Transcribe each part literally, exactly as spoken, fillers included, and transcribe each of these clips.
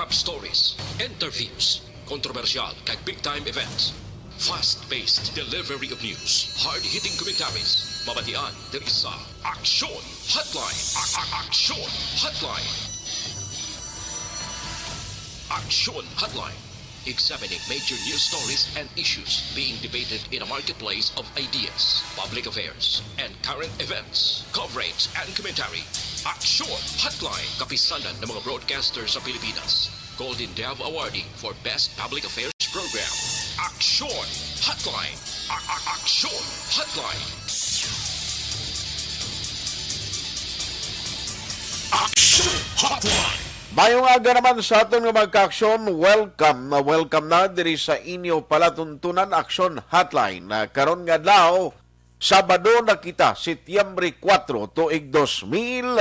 Stories, interviews, kontrobersyal kag big time events. Fast-paced delivery of news, hard-hitting commentaries. Mabatian diri sa Aksyon Hotline. A- a- Aksyon Hotline. Aksyon Hotline. Examining major news stories and issues being debated in a marketplace of ideas, public affairs, and current events. Coverage and commentary. Aksyon Hotline. Kapisanan ng mga broadcaster sa Pilipinas. Golden Dove Awardee for Best Public Affairs Program. Aksyon Hotline. A- a- Aksyon Hotline. Aksyon Hotline. Mayong aga naman sa aton nga mga ka-aksyon. Welcome na welcome na diri sa inyo palatuntunan, Aksyon Hotline. Na karon nga adlaw, Sabado na kita, Setyembre kuwatro, tuig dos mil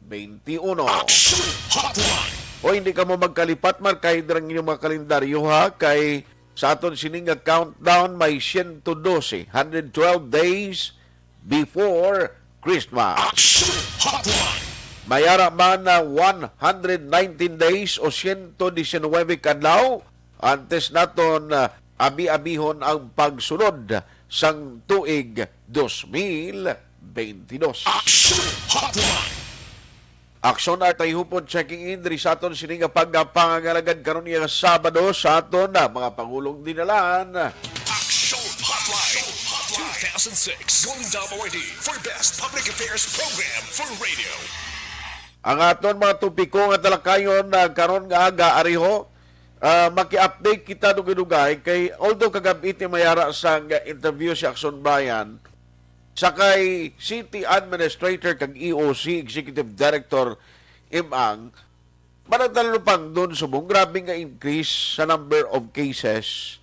benti uno. Aksyon Hotline. O hindi ka mo magkalipat, markahid ra ang inyong mga kalendaryo, ha, kay sa aton sining nga countdown may siyento dose, hundred twelve days before Christmas. Aksyon Hotline. May ara man na one hundred nineteen days o siyento disinwebe ka adlaw antes naton, ah, abi-abihon ang pagsulod sang tuig dos mil benti dos. Aksyon Hotline. Aksyon Artay Hupod checking in diri sa aton sini nga pagpangalagad karon nga Sabado sa aton, ah, mga pangulong dinalan. Aksyon Hotline two thousand six Golden Dove Awardee for Best Public Affairs Program for Radio. Ang aton mga topiko nga talakayon na karon nga aga, ariho, ah, maki-update kita dugay-dugay kay, although kagab-i ti may ara sang interview si Aksyon Bayan, sa kay City Administrator kag E O C Executive Director Imang, manatalupangdon subong grabe nga increase sa number of cases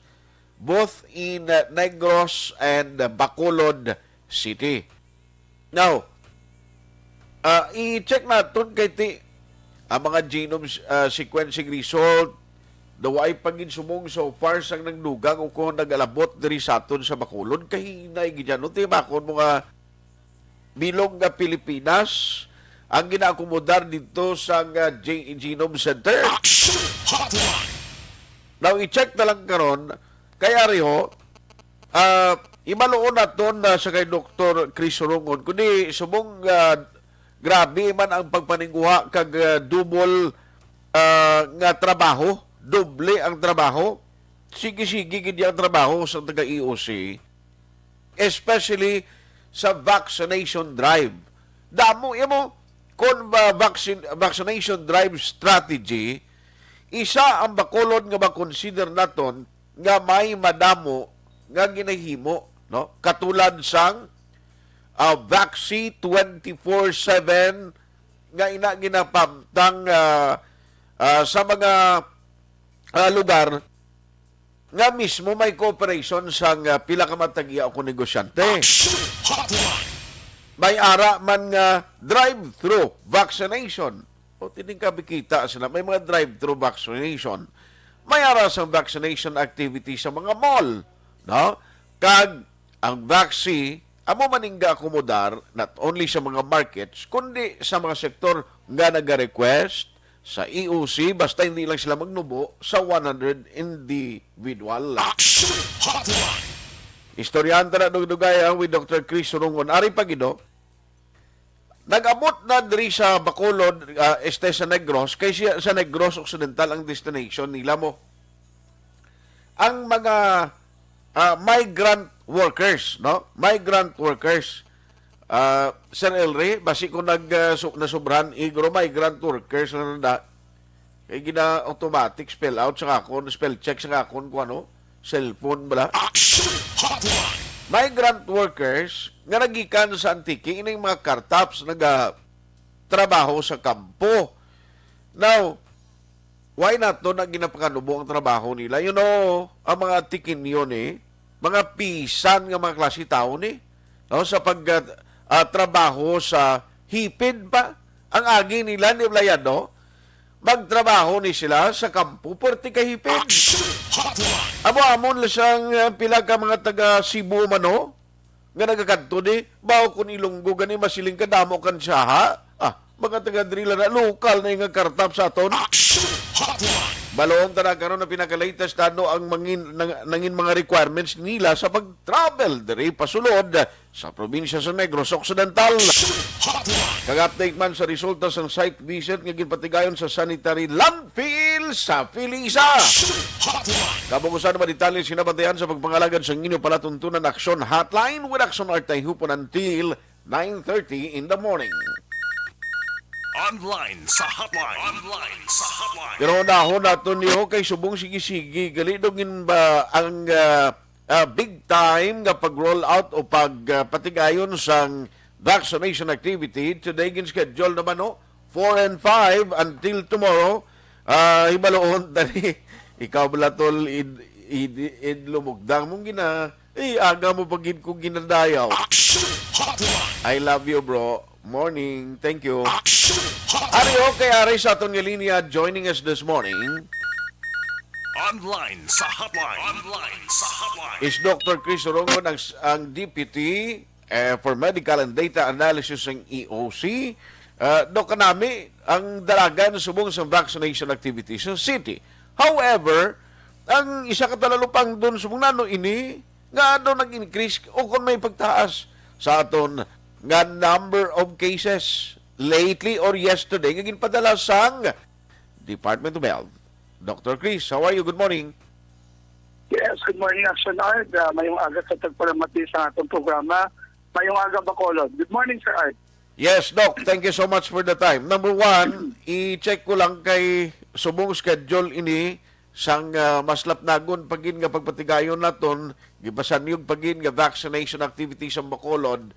both in, uh, Negros and, uh, Bacolod City. Now, ah, i-check naton kay ti ang mga genome, ah, sequencing result, daw ay pa gid subong so far sang nagdugang o kung nagalabot diri sa aton sa Bacolod, kahinay gid yan, no? Timakon mo nga bilog nga Pilipinas ang ginaakomodar dito sa, ah, G-, Genome Center. Action Hotline. Now, i-check na lang karon kay ariho, ah, imaluon naton na sa kay Doktor Chris Rungon, kundi subong, ah, grabe man ang pagpaninguha kag, ah, double, ah, nga trabaho, doble ang trabaho. Sige-sige gid ang trabaho sa taga E O C, especially sa vaccination drive. Damo, imo, kung ba vaccine, vaccination drive strategy, isa ang Bacolod nga makonsider naton nga may madamo nga ginahimo, no? Katulad sang, ah, Vaccine twenty-four seven nga ina ginapamtang, ah, ah, sa mga, ah, lugar nga mismo may cooperation sang, ah, pila ka matag-iya o kung negosyante. Action Hotline. May ara man nga drive-through vaccination. O, tining kabikita sila, may mga drive-through vaccination. May ara sang vaccination activity sa mga mall, no? Kag ang vaccine, amo man ning gaakomodar not only sa mga markets, kundi sa mga sektor nga naga-request sa E O C, basta hindi lang sila magnubo sa one hundred individual. Action Hotline. Istoryahan ta na dugdugay, ah, with Doktor Chris Surungon. Ari pa gid, oh. Nag-abot na diri sa Bacolod, ah, este sa Negros, kay siya, sa Negros Occidental ang destination nila mo. Ang mga, ah, migrant workers, no? Migrant workers. Ah, Sir Elry, basi ko nag, ah, su-, nasubran, igro migrant workers na nanda. Kay gina-automatic spell out sa akon, spell check sa akon kung ano, cellphone bala. Action Hotline. Migrant workers nga nagikan sa Antique, ining mga kartaps naga trabaho sa kampo. Now, why not to na ginapakanubo ang trabaho nila? You know, ang mga Antiqueño ni, mga pisan nga mga klase tawo ni, no, sa pag, ah, ah, trabaho sa hipid pa. Ang agi nila ni Blayado, magtrabaho ni sila sa kampo, puwerte ka hipid. Action Hotline. Amo-amo na sang, ah, pila ka mga taga Cebu man, no? Nga nagakadto di, bawo kun Ilonggo gani masiling ka damo kan siyaha. Ah, Mga taga diri lang na, lokal na nga kartap sa aton. Action Hotline. Balon ta na karon na pinaka-latest ano ang mangin, nang, nangin mga requirements nila sa pag-travel diri pasulod sa probinsya sa Negros Occidental. Action Hotline. Kag update man sa resulta sang site visit nga ginpatigayon sa sanitary landfill sa Felisa. Action Hotline. Kabungusan naman detalye sinabantayan sa pagpangalagad sa inyo palatuntunan Action Hotline with Action Art Tayhupon until nine thirty in the morning. Online sa hotline. Online sa hotline. Pero unahon nato niyo kay subong sige-sige, gali daw gin ba ang, ah, ah, big time nga pag-roll out o pag, ah, patigayon sang vaccination activity. Today gin-schedule naman, no? Four and five until tomorrow. Ah, hibaloon tani. Ikaw bala, tol, id, id, id lumugdang mong gina, eh, aga mo pa gid ko ginadayaw. Action Hotline. I love you, bro. Morning. Thank you. Action Hotline. Ari, okay, ari sa aton nga linya, joining us this morning Online sa hotline. Online sa hotline. Is Doctor Chris Rongon ang, ang Deputy, eh, for Medical and Data Analysis ng E O C. Ah, Doc, kanami ang dalagan subong sa vaccination activities sa city. However, ang isa ka talalupang dun subong nano ini nga daw nag-increase o kung may pagtaas sa aton nga number of cases lately or yesterday nga ginpadala sang Department of Health. Doctor Chris, how are you? Good morning. Yes, good morning, Action Art. Ah, mayong aga sa tagpalamati sa atong programa. Mayong aga, Bacolod. Good morning, Sir Art. Yes, Doc. Thank you so much for the time. Number one, i-check ko lang kay subong schedule ini sang, ah, mas lapnagon pa gid nga pagpatigayon naton, gipasanyog pa gid nga vaccination activity sa Bacolod,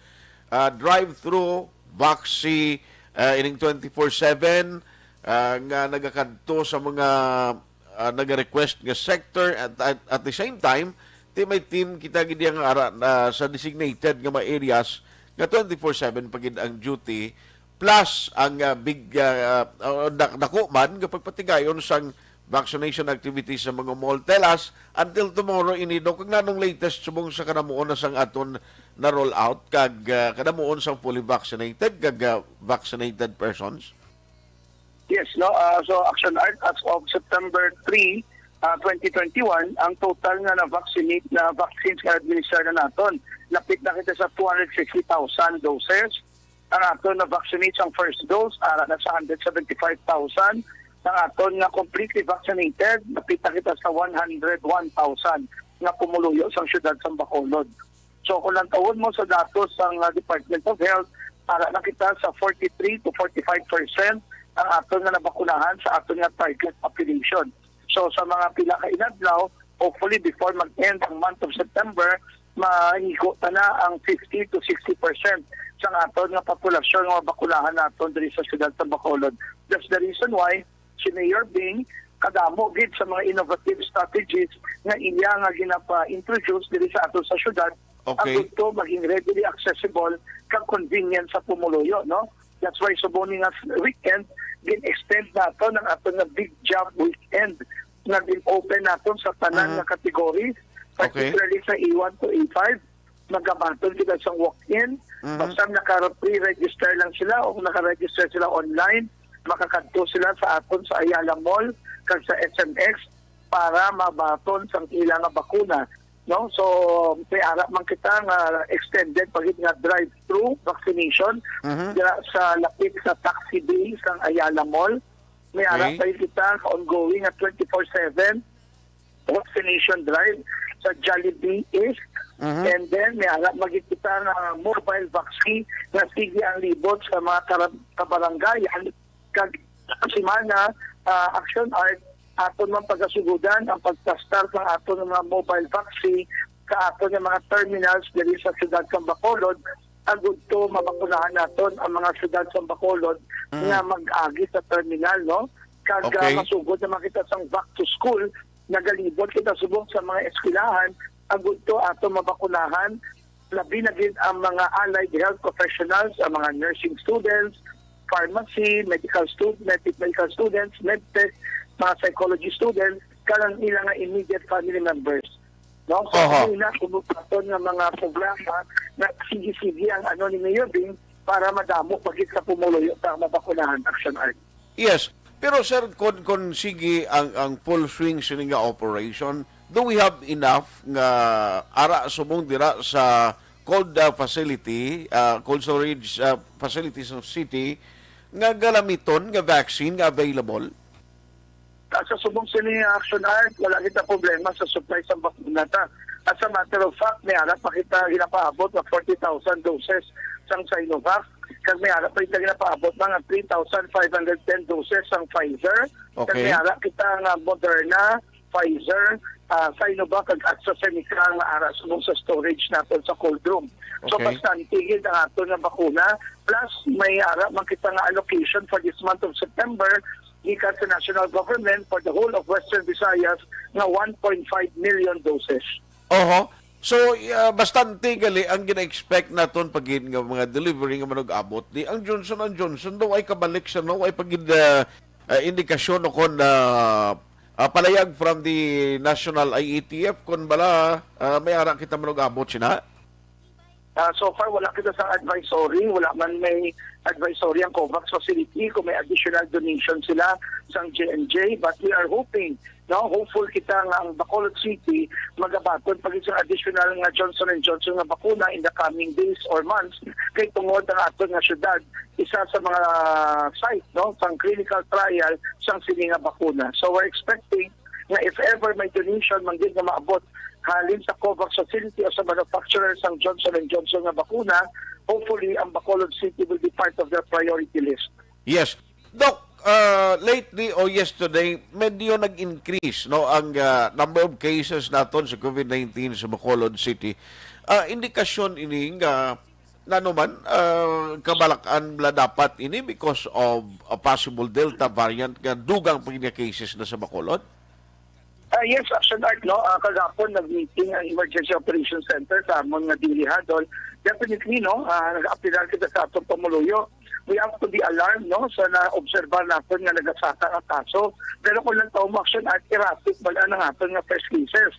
ah, drive-through, vaccine, ah, ining twenty-four seven, ah, nga nagakadto sa mga, ah, naga-request nga sector at, at, at the same time, ti may team kita gid nga ara na sa designated nga mga areas nga twenty-four seven pa gid ang duty plus ang, ah, big, ah, ah, dak- dako man nga pagpatigayon sang vaccination activities sa mga mall. Tell us, until tomorrow ini, Doc, kung nanong latest subong sa kanamuon na sang aton na roll out kag, ah, kanamuon sang fully vaccinated kag, ah, vaccinated persons? Yes, no. Ah, so, Action Art, as of September three, ah, twenty twenty-one, ang total nga na-vaccinate na vaccines nga administer na naton, lapit na kita sa two hundred sixty thousand doses. Ang aton na-vaccinate sang first dose, ara na sa hundred seventy-five thousand. Ang aton nga completely vaccinated, lapit na kita sa one hundred one thousand nga pumuluyo sang siyudad sang Bacolod. So, kung lantawon mo sa datos sang, ah, Department of Health, ara na kita sa forty-three to forty-five percent ang aton nga nabakunahan sa aton nga target population. So, sa mga pila ka inadlaw, hopefully before mag-end ang month of September, mahigo ta na ang fifty to sixty percent sa aton nga populasyon nga mabakunahan naton diri sa siyudad sa Bacolod. That's the reason why si Mayor Bing kadamo gid sa mga innovative strategies nga iya nga ginapa-introduce diri sa ato sa syudad, Okay. Agud to maging readily accessible kag convenient sa pumuluyo, no? That's why subong ni nga weekend, gin-extend naton ang aton nga Big Jump Weekend nga gin-open naton sa tanan Mhm. nga categories, Okay. particularly sa A one to A five. Magabaton kita sa walk-in. Mhm. Basta naka-pre-register lang sila o naka-register sila online, makakadto sila sa aton sa Ayala Mall kag sa S M X para mabaton sang ila nga bakuna, no? So, may ara man kita nga extended pa gid nga drive-through vaccination Mhm. dira sa lapit sa taxi bay sang Ayala Mall. May ara Okay. pa gid kita nga ongoing nga twenty-four seven vaccination drive sa Jollibee East. Mhm. And then, may ara man gid kita nga mobile vaccine nga sige ang libot sa mga kara- kabarangayan. Kag semana, ah, Action Art, aton man pagasugodan ang pagplastar sa aton nga mga mobile vaccine sa aton nga mga terminals diri sa siyudad sa Bacolod, agud to mabakunahan naton ang mga siyudad sa Bacolod Mm. nga mag-agi sa terminal, no? Kag, ah, Okay. masugod naman kita sang back to school, nagalibot kita subong sa mga eskwelahan, agud to ato mabakunahan, labi na gid ang mga allied health professionals, ang mga nursing students, pharmacy, medical stud-, med-, medical students, medtech, mga psychology students, kag ang ilang nga immediate family members. No? So, Aha. Ano na, kumupaton nga mga programa na sige-sige ang ano ni Mayor Bing, para madamo pa gid sa pumuluyo ta ang mabakunahan, Action Art. Yes. Pero sir, kon, kon sige ang, ang full swing sini nga operation, do we have enough nga ara subong dira sa cold, ah, facility, ah, cold storage, ah, facility sa city nga galamiton nga vaccine nga available? Ah, sa subong sini nga Action Art, wala kita problema sa supply sa bakuna ta. As a matter of fact, may ara pa kita ginapaabot nga forty thousand doses sang Sinovac. Kag may ara pa kita ginapaabot nga three thousand five hundred ten doses sang Pfizer. Kag may Okay. ara kita nga Moderna, Pfizer, ah, Sinovac, kag AstraZeneca nga ara subong sa storage naton sa cold room. So, Okay. bastante gid ang aton nga bakuna. Plus, may ara man kita nga allocation for this month of September gikan sa national government for the whole of Western Visayas nga one point five million doses. Oho. So, ah, bastante gali ang gina-expect naton pagin nga mga delivery nga manug-abot. Di ang Johnson and Johnson daw ay kabalik sa no, ay pagid, ah, ah, indikasyon o kon, ah, ah, palayag from the National I E T F kon bala, ah, may ara kita manug-abot sina. Ah, so far, wala kita sa advisory. Wala man may advisory ang COVAX facility kung may additional donation sila sang J and J. But we are hoping, no, hopeful kita nga ang Bacolod City magabaton pa gid sang additional nga Johnson and Johnson nga bakuna in the coming days or months, kay tungod ang aton nga syudad isa sa mga site, no, sang clinical trial sang sini nga bakuna. So we're expecting nga if ever may donation man gid nga maabot halin sa COVAX facility o sa manufacturer sang Johnson and Johnson nga bakuna, hopefully ang Bacolod City will be part of their priority list. Yes. Doc, uh, lately o yesterday, medyo nag-increase, no, ang, uh, number of cases naton sa COVID nineteen sa Bacolod City. Uh, indikasyon ini nga nano man, uh, kabalak-an bala dapat ini because of a possible Delta variant nga dugang pa gid nga cases na sa Bacolod? Ah, yes, Action Art, no? Ah, kagapon, nag-meeting ang Emergency Operations Center sa amon nga D L E Hadol. Definitely, no? Ah, nag-apelar kita sa atong pamuluyo. We have to be alarmed, no? Sa naobserbar naton nga nagasaka ang kaso. Pero kung lang mo, Action Art, erratic bala ang aton nga fresh cases.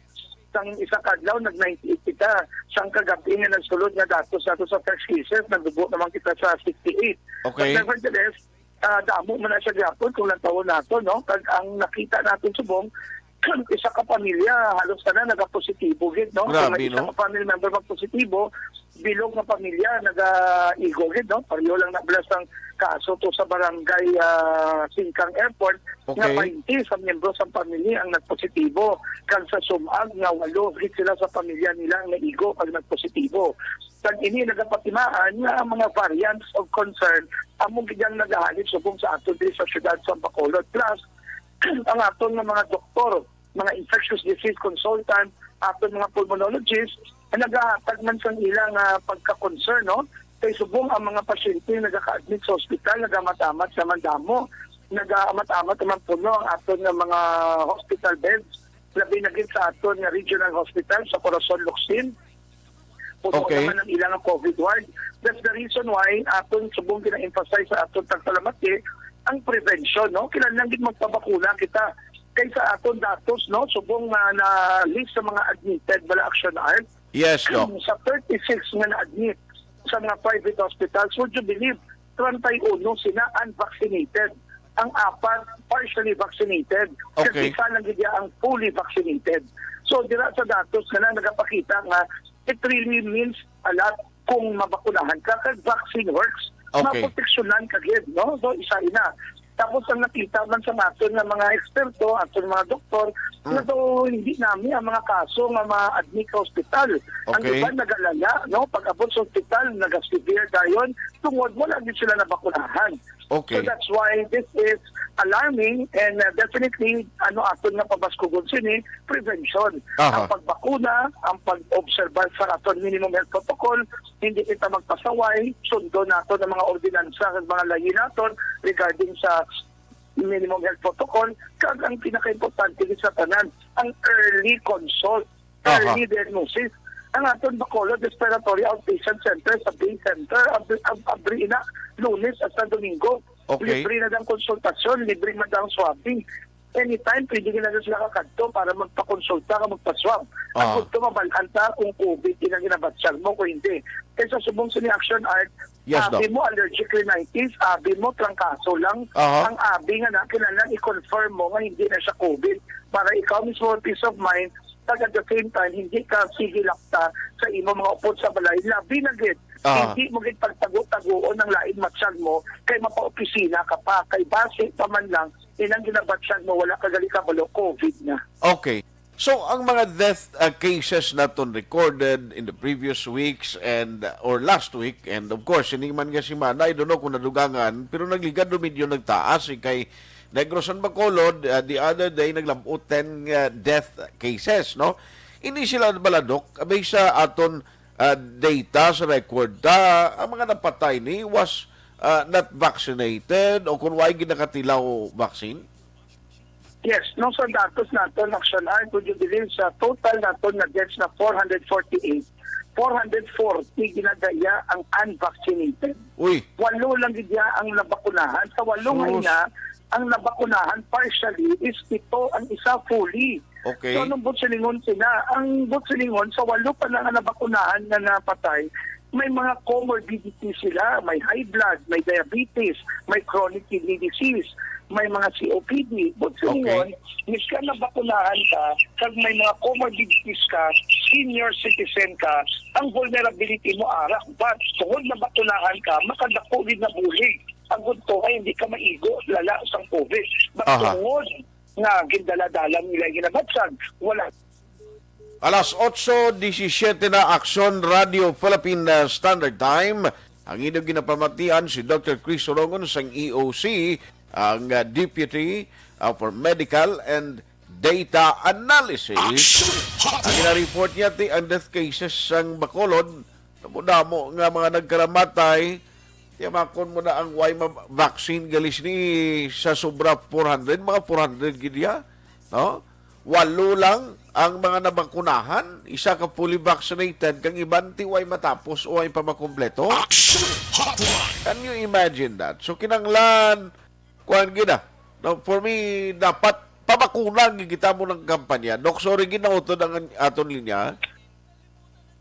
Sang isa ka adlaw, nag ninety-eight kita. Sang kagabi nga nagsulod nga datos nato sa fresh cases, nagdubo naman kita sa sixty-eight. Okay. But nevertheless, ah, damo man na siya gyapon kung lantawon nato, no? Kag ang nakita naton subong, isa ka pamilya, halos tanan nagapositibo gid, no? Kung Grabe, may isa no? ka family member magpositibo, bilog nga pamilya nagaigo gid, no? Pareho lang na bala sang kaso to sa barangay, ah, Singkang Airport, nga Okay. twenty sa miyembro sang pamilya ang nagpositibo, kag sa sum-ag nga walo gid sila sa pamilya nila ang naigo kag nagpositibo. Kag ini nagapatimaan nga ang mga variants of concern amo gid ang nagahalin subong sa aton diri sa siyudad sa Bacolod. Plus, ang aton nga mga doktor, mga infectious disease consultant, aton mga pulmonologist, ang nagahatag man sang ilang, ah, pagka-concern, no? Kay subong ang mga pasyente nga nagaka-admit sa ospital, nagaamat-amat naman damo, nagaamat-amat naman puno ang aton nga mga hospital beds, labi na gid sa aton nga regional hospital sa Corazon, Locsin. Puno Okay. naman ang ilang COVID ward. That's the reason why aton subong gina-emphasize sa aton tagpalamati ang prevention, no? Kinahanglan gid magpabakuna kita. Kay sa aton datos, no, subong nga na list sa mga admitted bala, Action Art, Yes, Doc. sa thirty-six nga na-admit sa mga private hospitals, would you believe, treinta y uno sila unvaccinated. Ang apat, partially vaccinated. Kag Okay. isa lang gid ang fully vaccinated. So, dira sa datos nga na nagapakita nga it really means a lot kung mabakunahan ka, kag vaccine works. Okay. Maproteksyonan ka gid, no? So, isa ina. Tapos ang nakita man sa aton nga mga eksperto, aton mga doktor, Mm. na daw hindi nami ang mga kaso nga ma-admit sa ospital. Ang Okay. iban nagalala, no? Pag-abot sa ospital, naga-severe dayon, tungod wala gid sila nabakunahan. Okay. So that's why this is alarming, and, uh, definitely, ano, aton nga pabaskugon sini, prevention. Aha. Ang pagbakuna, ang pag-obserba sa aton minimum health protocol, hindi kita magpasaway, sundon naton ang mga ordinansa kag mga layi naton regarding sa minimum health protocol, kag ang pinakaimportante sa tanan, ang early consult, Aha. early diagnosis. Ang aton Bacolod Respiratory Outpatient Center sa Bay Center, ab-, ab-, abri na Lunes hasta Domingo. Okay. Libre na ang konsultasyon, libre man ang swabbing. Anytime, pwede gid na sila kakadto para magpakonsulta ka, magpa-swab. Ah. Agud to mabal-an ta kung COVID ina ginabatyag mo o hindi. Kay sa subong sini, Action Art, Yes, Doc. Abi mo allergic rhinitis, abi mo trangkaso lang. Aha. Ang abi nga na, kinahanglan i-confirm mo nga hindi na siya COVID. Para ikaw mismo, peace of mind, pag at the same time, hindi ka sige lakta sa imo mga upod sa balay. Labi na gid, Aha. hindi mo gid pagtago-tagoon ang lain matsyag mo, kay mapaopisina ka pa, kay basi pa man lang, inang ginabatyag mo, wala ka gali kabalo, COVID na. Okay. So, ang mga death, uh, cases naton recorded in the previous weeks and, uh, or last week, and of course, ini man nga semana, I don't know kung nadugangan, pero nagligad do medyo nagtaas, eh, kay Negros and Bacolod, uh, the other day, naglab-ot ten, uh, death cases, no? Ini sila baladok, based sa aton, uh, data, sa record ta, ang mga napatay ni was, uh, not vaccinated o kung way ginakatilaw vaccine? Yes, no, sa datos naton, Action Art, would you believe sa total naton na deaths na four hundred forty-eight, four hundred forty ginadaya ang unvaccinated. Uy. Walo lang gid ya ang nabakunahan. Sa walo nga Sus. ina, ang nabakunahan partially is pito, ang isa fully. Okay. So, anong buot silingon sila? Ang buot silingon, sa walo pa lang ang nabakunahan nga napatay, may mga comorbidity sila, may high blood, may diabetes, may chronic kidney disease, may mga C O P D. Buot silingon, Okay. miskan nabakunahan ka, kag may mga comorbidities ka, senior citizen ka, ang vulnerability mo ara. But tungod nabakunahan ka, makadako gid na bulig. Ang gunto ay hindi ka maigo, lala sang COVID. But Aha. tungod nga gindala-dala nila ginabatyag, wala. Alas otso disisiete na, Aksyon Radio Philippine, uh, Standard Time. Ang inyong ginapamatian si Doctor Chris Orongon sang E O C, ang, uh, Deputy, uh, for Medical and Data Analysis. Action Hotline. Ang gina-report niya, ti, ang death cases sang Bacolod, damo-damo nga mga nagkaramatay, tiyamakon mo na ang way ma-, vaccine galis ni sa sobra four hundred, mga four hundred gid ya, no? Walo lang ang mga nabakunahan, isa ka fully vaccinated, kang iban ti way matapos o way pa makompleto. Action Hotline. Can you imagine that? So, kinanglan, kuwan gid, ah. No, for me, dapat pabakuna gid kita mo ng kampanya. Doc, sorry, ginautod ang aton linya.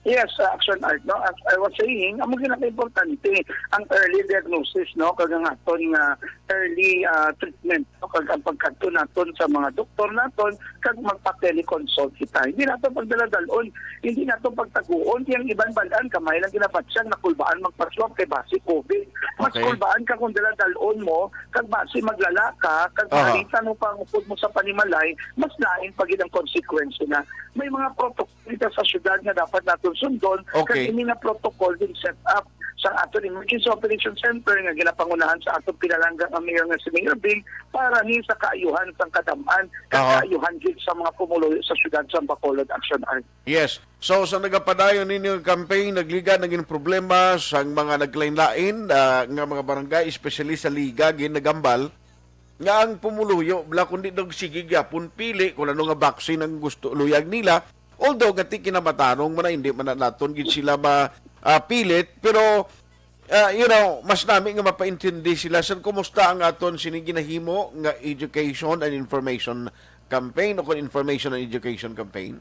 Yes, uh, Action Art, no? As I was saying, ang mga importante, ang early diagnosis, no? Kag ang aton nga early, uh, treatment, no? Kag ang pagkadto naton sa mga doktor naton, kag magpa-teleconsult kita. Hindi nato pagdaladalon, hindi nato pagtaguon, kay ang iban balaan, kamay lang ginabatyag, nakulbaan magpa-swab kay basi COVID. Mas Okay. kulbaan ka kung daladalon mo, kag basi maglala ka, kag Aha. mahalitan mo pa ang upod mo sa panimalay, mas lain pa gid ang konsekwensya na. May mga protocol kita sa syudad nga dapat naton sundon, Okay. kag ini nga protocol din set up sa aton Emergency Operation Center nga ginapangunahan sa aton pinalangga nga mayor nga si Mayor Bing, para ni sa kaayuhan sang kadam-an, kag Aha. kaayuhan gid sa mga pumuluyo sa syudad sa Bacolod, Action Art. Yes. So, sa nagapadayon ninyo nga campaign, nagligad naging problema sang mga naglain-lain, ah, nga mga barangay, especially sa Liga, gid nagambal nga ang pumuluyo, bala, kundi daw sige gyapon pili kung ano nga vaccine ang gusto, luyag nila. Although, gati kinamatarong man na, hindi man na naton gid sila ma-, ah, pilit, pero, ah, you know, mas nami nga mapaintindi sila. Sir, kumusta ang aton sini ginahimo nga education and information campaign o kung information and education campaign?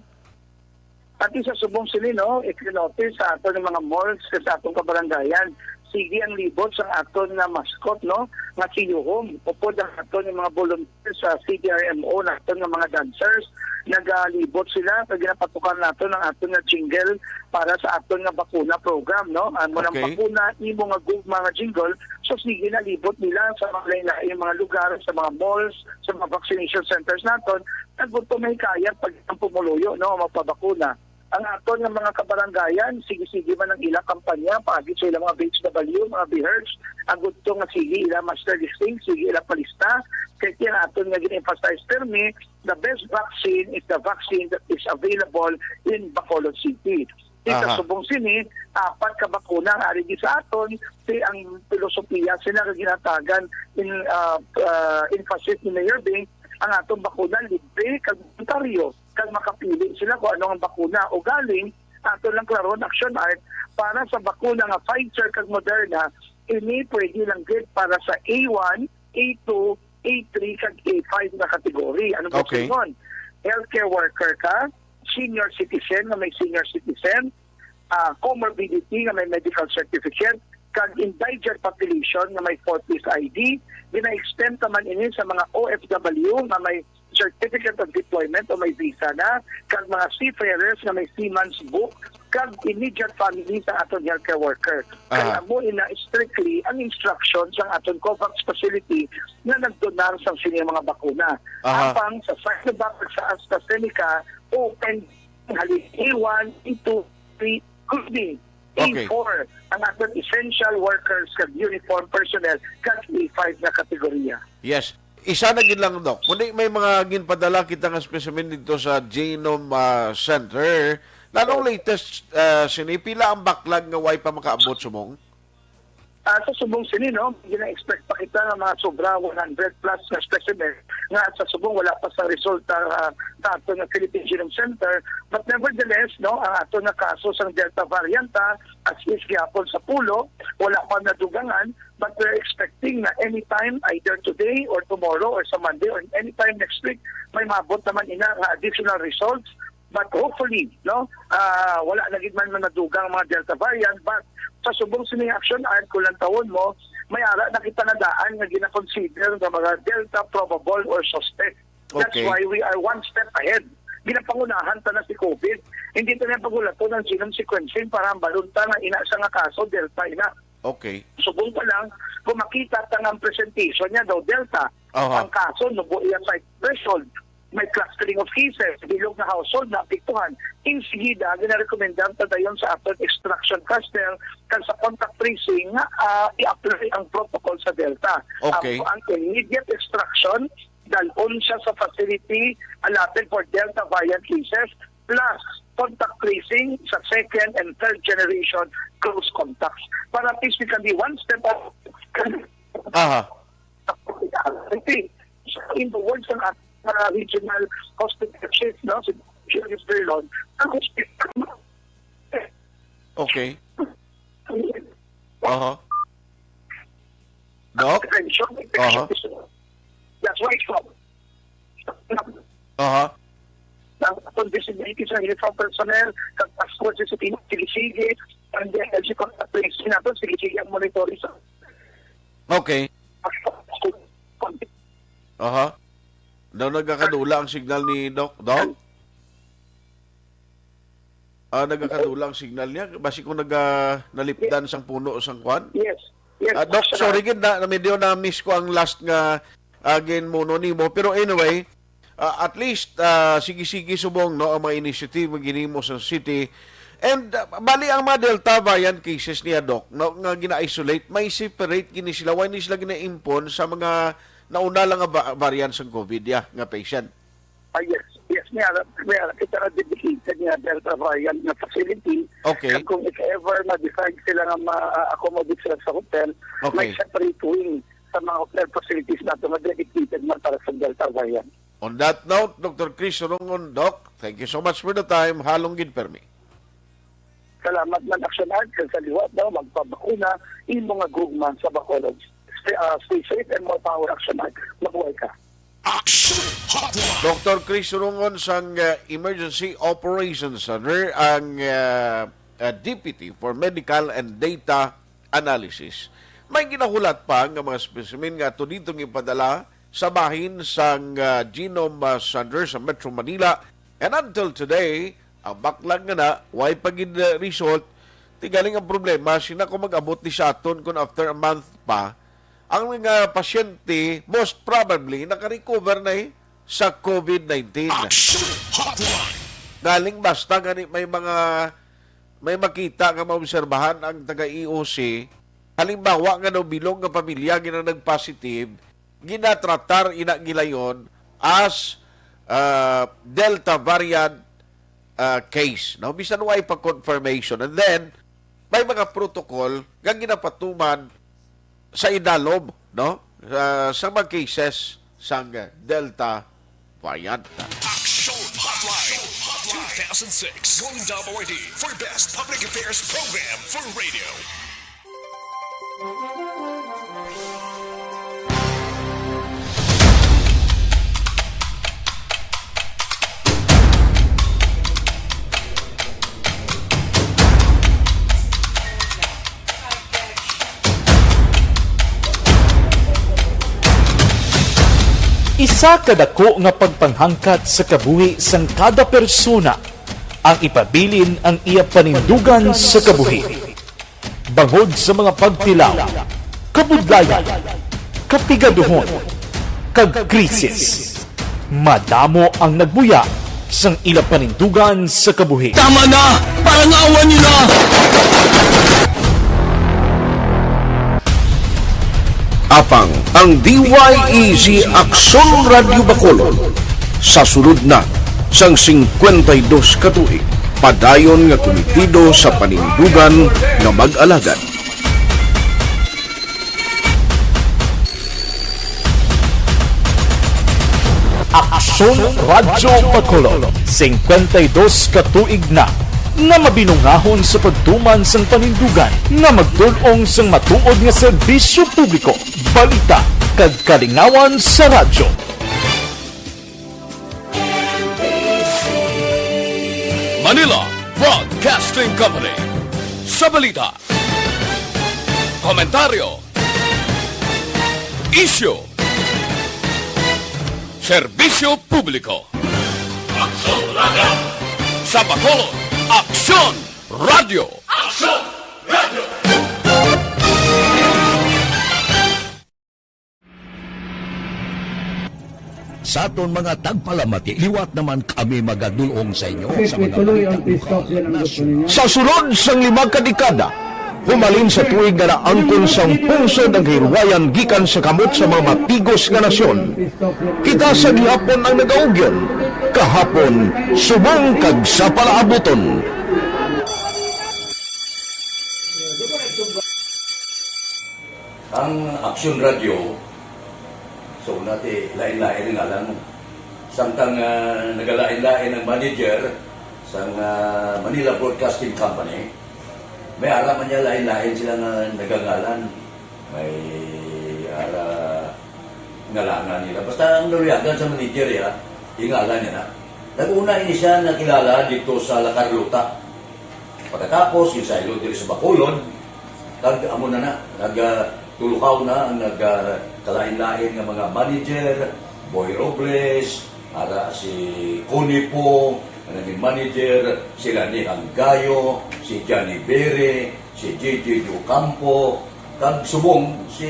Pati sa subong sini, no, if you notice, sa aton nga mga malls, sa aton kabarangayan, sige ang libot sa aton nga mascot, no, nga si Yuhom. Upod ang aton nga mga volunteers sa C D R M O, na aton nga mga dancers, nagalibot sila, kag ginapatukan naton ang aton nga jingle para sa aton nga bakuna program, no? Ang mo nang Okay. bakuna, imo nga gugma nga jingle, so sige na libot nila sa mga lain-lain mga lugar, sa mga malls, sa mga vaccination centers naton, agud to mahikayat pag ang pumuluyo, no, magpabakuna. Ang aton nga mga kabarangayan, sige-sige man ang ila kampanya, paagi sa ilang mga B H W, mga B H E R S, agud to nga sige ila master listing, sige ila palista, kay ang aton nga gin-emphasize permi, the best vaccine is the vaccine that is available in Bacolod City. Di sa Aha. subong sini, apat ka bakuna ang ari di sa aton, si ang pilosopiya sila nga ginatagan in, ah, ah, emphasis ni Mayor Bing, ang atong bakuna libre kag voluntaryo, kag makapili sila kung ano ang bakuna. O galing, ato lang klaron, Action Art, para sa bakuna nga Pfizer kag Moderna, ini pwede lang gid para sa A one, A two, A three kag A five na category. Ano ba Okay. Sinon? Healthcare worker ka, senior citizen nga may senior citizen, ah, comorbidity nga may medical certificate, kag indigent population nga may forties I D, gina-extend ta man ini sa mga O F W nga may certificate of deployment o may visa na, kag mga seafarers nga may seaman's book, kag immediate family sa aton healthcare worker. Kay Aha. Amo ina strictly ang instruction sa aton COVAX facility nga nagdonar sa sini mga bakuna. Aha. Apang sa Sinovac ug sa AstraZeneca, open halin A one, A two, A three, including Okay. A four, ang aton essential workers kag uniform personnel kag A five na kategorya. Yes. Isa na gid lang, Doc. Kundi may mga ginpadala kita nga specimen dito sa Genome, ah, Center. Nanong latest, ah, sini? Pila ang backlog nga way pa makaabot subong? Ah, sa subong sini, no, gina-expect pa kita nga mga sobra one hundred plus na specimen nga sa subong wala pa sa resulta, ah, sa ato nga Philippine Genome Center. But nevertheless, no, ang ato nga kaso sang Delta variant, ah, as is gihapon sa pulo, wala pa nadugangan, but we're expecting na anytime, either today or tomorrow or sa Monday or anytime next week, may mabot naman ina nga additional results. But hopefully, no, ah, wala na gid man nadugang mga Delta variant, but sa subong sini nga action, Art, kung lantawon mo, may ara na kita nga daan nga gina-consider nga mga Delta probable or suspect. That's Okay. why we are one step ahead. Ginapangunahan ta na si COVID. Hindi ta na paghulaton ang genome sequencing para ang balunta nga ina sa nga kaso, Delta ina. Okay. Subong pa lang, kung makita ta nga ang presentation niya daw Delta, Aha. ang kaso, nubo iya sa threshold, may clustering of cases, bilog nga household na apektuhan. Insigida, ginarekomendar ta dayon sa aton extraction cluster kag sa contact tracing nga, ah, i-apply ang protocol sa Delta. Okay. Ang, ang immediate extraction, dalon siya sa facility allotted for Delta variant cases plus contact tracing sa second and third generation close contacts. Para at least we can be one step up. Aha. So, in the words ng ating mga regional hospital chief, no, si Julius Berlon, ang hospital Okay. Aha. Doc? Attention. Aha. That's why it's called. Aha. Ang aton visibility sa uniform personnel, kag task force sa team, sige-sige, and then, as you contact tracing nato, sige-sige ang monitoring sa Okay. Aha. Daw nagakadula ang signal ni Doc. Doc? Ah, nagakadula ang signal niya. Basi kung naga-, nalipdan sang puno sang kwan. Yes. Yes, Ah, Doc, sir. Sorry gid na, na medyo na-miss ko ang last nga, ah, ginmuno nimo. Pero anyway, ah, at least, ah, sige-sige subong, no, ang mga initiative nga ginhimo sa city. And, ah, bali ang mga Delta variant cases niya, Doc, no, nga gina-isolate, may separate gini sila. Why ni sila gina-impon sa mga nauna lang nga va-, variant sang COVID, yeah, nga patient? Ah, yes. Yes, may ara, may ara. Kita na dedicated nga Delta variant nga facility. Okay. Kag kung if ever ma-decide sila nga ma-accommodate sila sa hotel, Okay. may separate wing sa mga hotel facilities nato nga dedicated man para sa Delta variant. On that note, Doctor Chris Rungon, Doc, thank you so much for the time. Halong gid permi. Salamat man, Action Art, kag sa liwat daw, magpabakuna, imo nga gugma sa Bacolod. Stay, ah, stay safe and more power, Action Art. Mabuhay ka. Action Hotline. Doctor Chris Rungon sang, uh, Emergency Operations Center, ang, uh, uh, Deputy for Medical and Data Analysis. May ginahulat pa nga mga specimen nga ato dito ipadala sa bahin sang, uh, Genome, uh, Center sa Metro Manila. And until today, ang backlog nga na, way pa gid, uh, result. Ti galing ang problema, sina ko mag-abot ni sa aton kung after a month pa, ang mga pasyente, most probably, naka-recover na, eh, sa COVID nineteen. Action Hotline. Galing basta gani may mga, may makita nga maobserbahan ang taga E O C, halimbawa nga daw bilog nga pamilya gina nag-positive, ginatratar ina gilayon as, ah, Delta variant, ah, case. No? Bisan way pa confirmation. And then, may mga protocol nga ginapatuman sa idalom, no? Sa, sa mga cases sang Delta variant. Action Hotline, two thousand six Golden Dome Awardee for Best Public Affairs Program for Radio. Isa ka dako nga pagpanghangkat sa kabuhi sang kada persona ang ipabilin ang iya panindugan sa kabuhi. Bangod sa mga pagtilaw, kabudlayan, kapigaduhon, kag krisis, madamo ang nagbuya sang ila panindugan sa kabuhi. Tama na! Parang awa nila! Apang ang D Y E Z Aksyon Radyo Bacolod sa sulod na sang singkwenta y dos ka tuig, padayon nga kumitido sa panindugan nga mag-alagad. Aksyon Radyo Bacolod, singkwenta y dos ka tuig na nga mabinungahon sa pagtuman sang panindugan nga magdul-ong sang matuod nga serbisyo publiko, balita, kag kalingawan sa radyo. Manila Broadcasting Company. Sa balita, komentaryo, isyu, serbisyo publiko. Aksyon Radyo. Sa Bacolod, Aksyon Radyo. Aksyon Radyo. Sa aton mga tagpalamati, liwat naman kami magadul-ong sa inyo sa mga balita luwal nga nasyon. Sa sulod sang lima ka dekada, humalin sa tuig nga naangkon sang pungsod ang kahilwayan gikan sa kamot sa mga matigos nga nasyon. Kita sa gihapon ang nagaugyon, kahapon, subong kag sa palaabuton. Ang Aksyon Radyo, so, una ti, lain-lain ang ngalan. Samtang, ah, nagalain-lain ang manager sang, ah, Manila Broadcasting Company, may ara man niya lain-lain sila nga nagangalan. May ara ngalanan nila. Basta ang naluyagan sa manager, ya, ingalan niya na. Nag-una ini siya nakilala dito sa La Carlota. Pagkatapos, ginsaylo diri sa Bacolod, kag amo na na, nag, ah, tulukaw na ang nag, ah, kalain-lain nga mga manager, Boy Robles, ara si Connie Pong, nga naging manager, sila ni Anggayo, si Johnny Bere, si J J Ocampo, kag subong si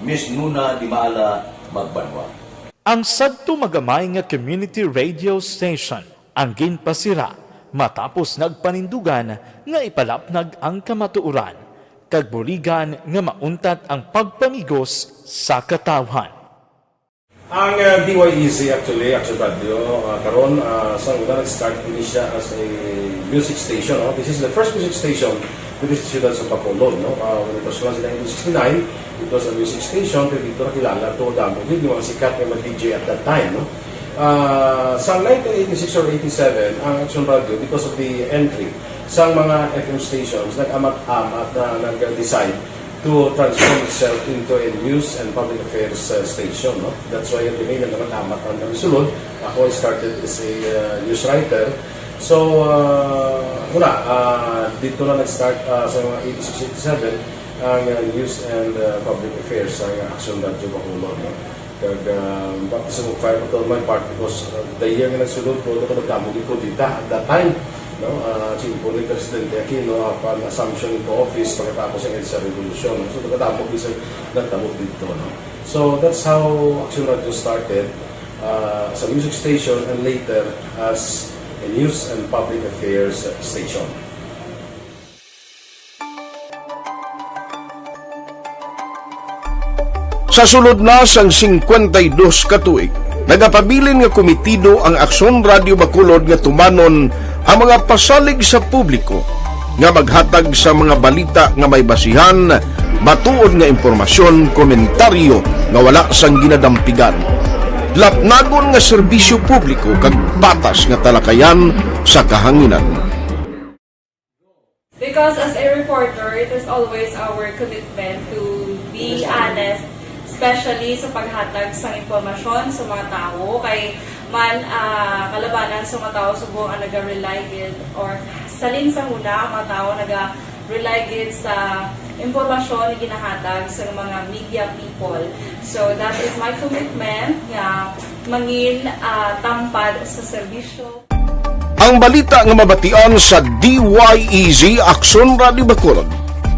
Miss Nuna Dimaala Magbanwa. Ang sadto magamay nga community radio station ang ginpasira matapos nagpanindugan nga ipalapnag ang kamatuoran kag buligan nga mauntat ang pagpamigos sa katawhan. Ang, uh, D Y E Z, actually, Action Radio, uh, karon, uh, sa una nag-start ini siya as a music station, no? This is the first music station diri sa siyudad sa Bacolod, no? Uh, when it was launched in nineteen sixty-nine, it was a music station, pero dito nakilala to, damo gid yung mga sikat nga mga D J at that time, no? Ah, sa nineteen eighty-six or eighty-seven, ang Action Radio, because of the entry sa mga F M stations, nag-amat-amat na nag-decide to transform itself into a news and public affairs, uh, station, no? That's why kami nag-amat-amat ang kami sulod. Ako, I started as a, uh, news writer. So, uh, wala, uh, dito na nag-start, uh, sa mga eighty-six, eighty-seven, ang, uh, news and, uh, public affairs sa Action Radio Bacolod, no? Kag, ah, baptism of fire pa to on my part because, ah, the year nga nagsulod ko, ito ko nagdamo gid ko dita at that time, no? Ah, tiyempo ni Presidente Aquino, ah, pan assumption into office pagkatapos ng EDSA Revolution, no? So, nagdamo gid sa nagdamo dito, no? So, that's how Action Radio started, ah, as a music station and later as a news and public affairs station. Sa sulod na sang singkwenta y dos ka tuig, nagapabilin nga kumitido ang Aksyon Radio Bacolod nga tumanon ang mga pasalig sa publiko nga maghatag sa mga balita nga may basihan, matuod nga impormasyon, komentaryo nga wala sang ginadampigan, lapnagon nga serbisyo publiko kag patas nga talakayan sa kahanginan. Because as a reporter, it is always our commitment to be honest, especially sa paghatag sa impormasyon sa mga tawo. Kay man, ah, kalabanan sa mga tawo subong ang naga-rely gid, or salin sa huna ang mga tawo naga-rely gid sa impormasyon nga ginahatag sa mga media people. So that is my commitment nga mangin ah, tampad sa serbisyo. Ang balita nga mabatian sa D Y E Z Aksyon Radio Bacolod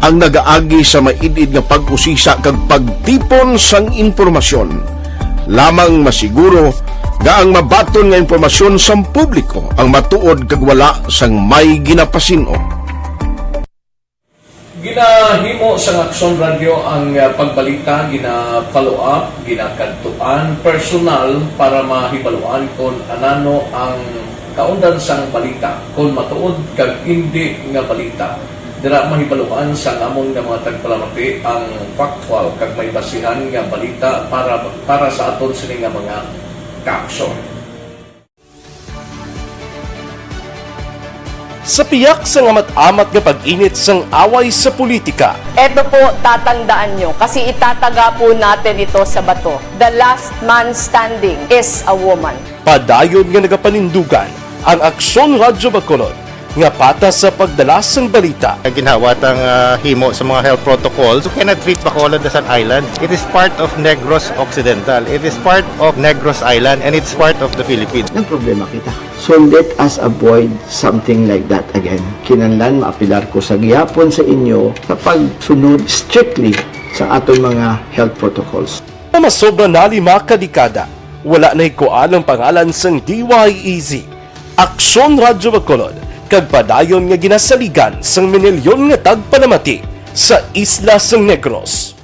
ang nagaagi sa maid-id nga pag-usisa kag pagtipon sang impormasyon. Lamang masiguro nga ang mabaton nga impormasyon sang publiko ang matuod kag wala sang may ginapasin-o. Ginahimo sang Aksyon Radyo ang ah, pagbalita, gina-follow up, ginakadtuan personal para mahibaluan kon anano ang kaundan sang balita, kon matuod kag indi nga balita. Dira mahibaluan sang amon nga mga tagpalamati ang factual kag may basihan nga balita para para sa aton sini nga mga kaaksyon. Sa piyak sang amat-amat nga pag-init sang away sa politika, Eto po, tatandaan nyo, kasi itataga po natin ito sa bato. The last man standing is a woman. Padayon nga nagapanindugan ang Aksyon Radyo Bacolod nga patas sa pagdala sang balita. Ginhawat ang ah, himo sa mga health protocols. You cannot treat Bacolod as an island. It is part of Negros Occidental. It is part of Negros Island and it's part of the Philippines. Nagproblema kita. So let us avoid something like that again. Kinahanglan maapilar ko sa gihapon sa inyo sa pagsunod strictly sa aton mga health protocols. Nga masobra na lima ka dekada, wala nahikuan ang pangalan sang D Y E Z, Aksyon Radyo Bacolod, kag padayon nga ginasaligan sang minilyon nga tagpalamati sa isla sang Negros.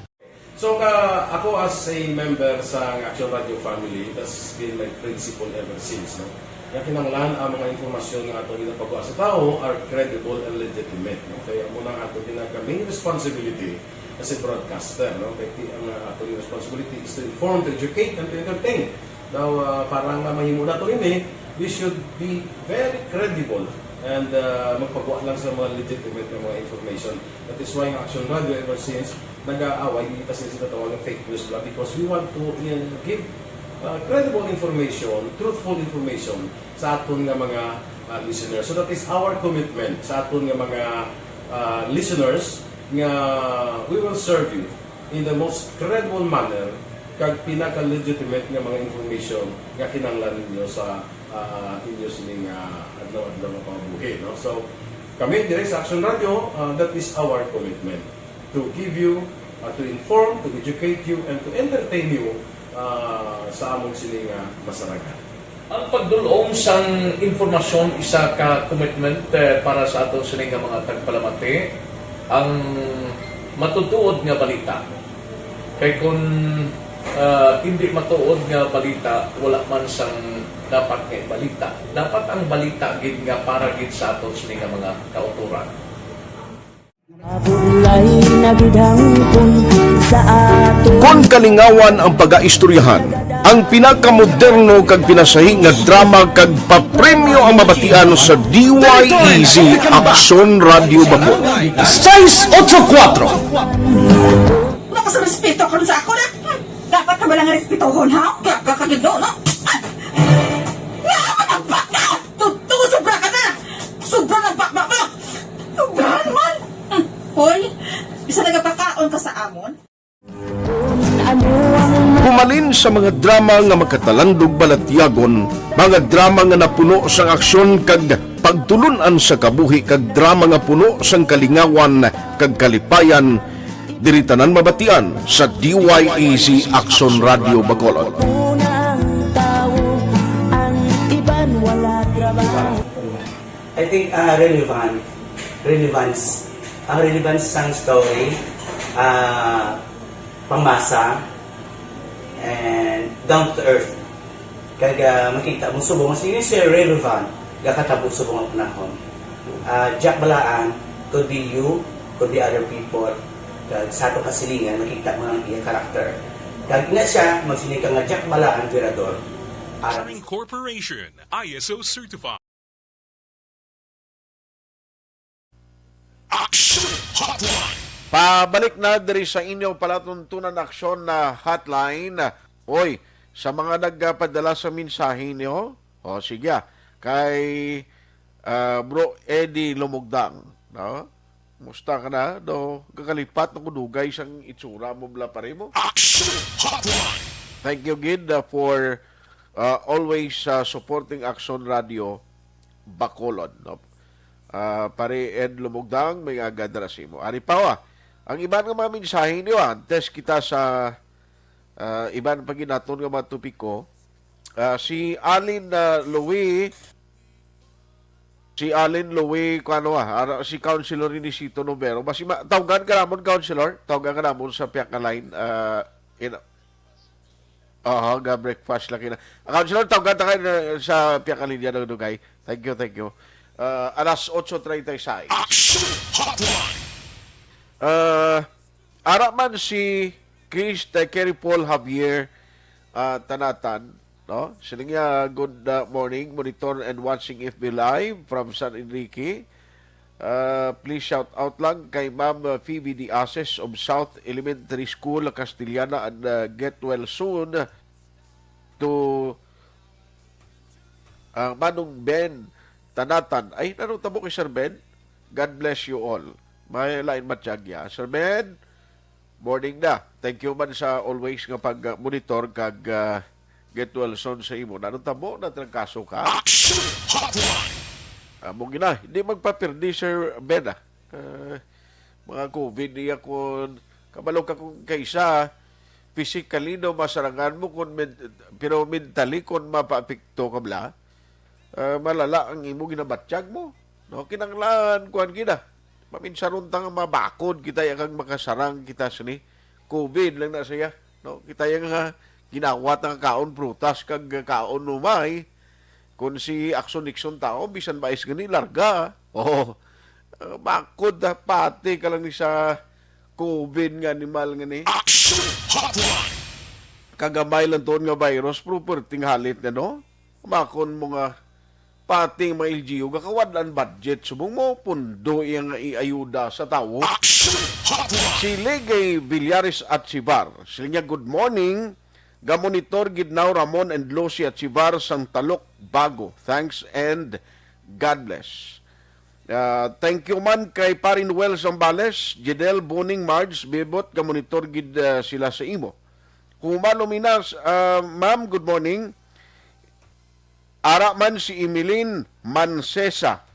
So ka, ako as a member sa Action Radio family, that's been my principle ever since, no? Nga kinahanglan ang mga impormasyon nga ato ginapagawa sa tawo are credible and legitimate, no? Kaya mo nang ato ginag main responsibility as a broadcaster, no? Kay ti- ang uh, ato responsibility is to inform, to educate, and to entertain. Now, uh, para nga mahimo nato ini, we should be very credible and uh, magpagawa lang sa mga legitimate nga mga information. That is why ang Action Radio ever since nag-aaway, hindi kasi sila tawag ng fake news lang because we want to uh, give uh, credible information, truthful information sa aton nga mga uh, listeners. So that is our commitment sa aton nga mga uh, listeners nga we will serve you in the most credible manner kag pinaka-legitimate nga mga information nga kinahanglan ninyo sa uh, inyo sining uh, adlaw-adlaw nga pambuhi, no? So, kami dire sa Action Radio, uh, that is our commitment to give you, uh, to inform, to educate you, and to entertain you uh, sa among sining uh, masaragan. Ang pagdul-ong sang impormasyon isa ka commitment eh, para sa aton sini nga mga tagpalamati. Ang matutuod nga balita. Kay kun ah, hindi matuod nga balita, wala man sang dapat nga balita. Dapat ang balita gid nga para gid sa aton sini nga mga kauturan. Mabulay na gid hangpon sa ato. Kon kalingawan ang pagaistoryahan, ang pinakamoderno kag pinasahi nga drama kag papremyo ang mabatian sa D Y E Z Aksyon Radio Bacolod. Sais otso kuwatro. Wala ka sa respeto karon sa ako na. Hmm, dapat ka ba lang respetohon, ha? Kaya ka kagido, no? Ay! Nga ka nagbaka! Tuto, sobra ka na! Sobra ng bakbak mo! Sobra naman! Hmm, hoy, bisa nagapakaon ka sa amon? Humalin sa mga drama nga makatalandog balatyagon, mga drama nga napuno sang aksyon kag pagtulun-an sa kabuhi kag drama nga puno sang kalingawan kag kalipayan, diri tanan mabatian sa D Y E Z Aksyon Radio Bacolod. Unang tawo, ang iban wala trabaho. I think uh, relevant, relevance, ang relevance sang story, uh, pangmasa, and down to earth. Kag uh, makita mo subong mas yun siya relevant, gakatabo subong ang panahon. Uh, Jack Balaan, could be you, could be other people. Kag sa atong kasilingan, makita mo ang iya karakter. Kag ina siya, magsiling ka nga Jack Balaan, Virador. Aram Incorporation, I S O certified. Action Hotline. Pabalik na diri sa inyo palatuntunan aksyon na hotline. Oy, sa mga nagpadala sa mensahe niyo, o sige, ah, kay ah, Bro Eddie Lumugdang, no? Musta ka na? No, kakalipat na ko dugay sang itsura mo, bala, pare mo. Action Hotline! Thank you, gid, uh, for uh, always uh, supporting Action Radio Bacolod, no? Uh, pare Ed Lumugdang, may agad ra sa imo. Ari pa, ah, ang iban nga mga mensahe niyo, ah, antes kita sa uh, iban pa ginaton nga mga topiko, uh, si Alin uh, Louis, si Alin Louis, kuano, ah, ara, si Councilor Inisito Novero. Basi ma- tawgan ka namon, Councilor. Tawgan ka namon sa Piaka Line. Uh, in, Aha, ga-breakfast lang kina. Councilor, tawgan ta kay na sa Piaka Linya ng Dugay. Thank you, thank you. Uh, alas otso treinta y seis. Action Hotline! Uh, ara man si Chris, uh, Kerry Paul Javier uh, Tanatan, no? Siling niya, "Good uh, morning, monitor and watching F B Live from San Enrique." Uh, please shout out lang kay Ma'am uh, Phoebe Diases of South Elementary School, Castellana, and uh, get well soon to uh, Manong Ben Tanatan. Ay, nanong tabo kay Sir Ben? God bless you all. May lain matiyag ya. Sir Ben, morning na. Thank you man sa always nga pag-monitor kag uh, get well soon sa imo. Nanong tabo na trangkaso ka? Action Hotline! Amo gina, hindi magpapirdi, Sir Ben, ah. Ah, mga covid niya kun kabalo ka kung kaysa physically no masarangan mo kun men- pero mentally kun mapaapekto ka bla, ah, malala ang imo ginabatyag mo, no? Kinanglan kuan gina. Maminsaron ta nga mabakod kita ya kag makasarang kita sini. Covid lang na siya, no? Kita ya nga ginawat nga kaon prutas kag kaon umay. Kun si Action Nixon tao, bisan ba is gani larga. Oh, ah, bakod na pati ka lang ni sa covid nga animal nga ni. Action Hotline! Kagamay lang tuon nga virus, pero perting halit na, no? Makon mo nga pati ang mga L G U, gakawad ang budget, subong mo, pundo iya nga iayuda sa tawo. Action Hotline! Si Ligay Villares at si Bar, sila niya, "Good morning. Gamonitor gid now Ramon and Lucy at si Bar sang Talok Bago. Thanks and God bless." Ah, thank you man kay Parin Noel Zambales, Jidel Boning, Marge Bibot, gamonitor gid ah, sila sa imo. Human uminas, ah, ma'am, good morning. Ara man si Emeline Mancesa.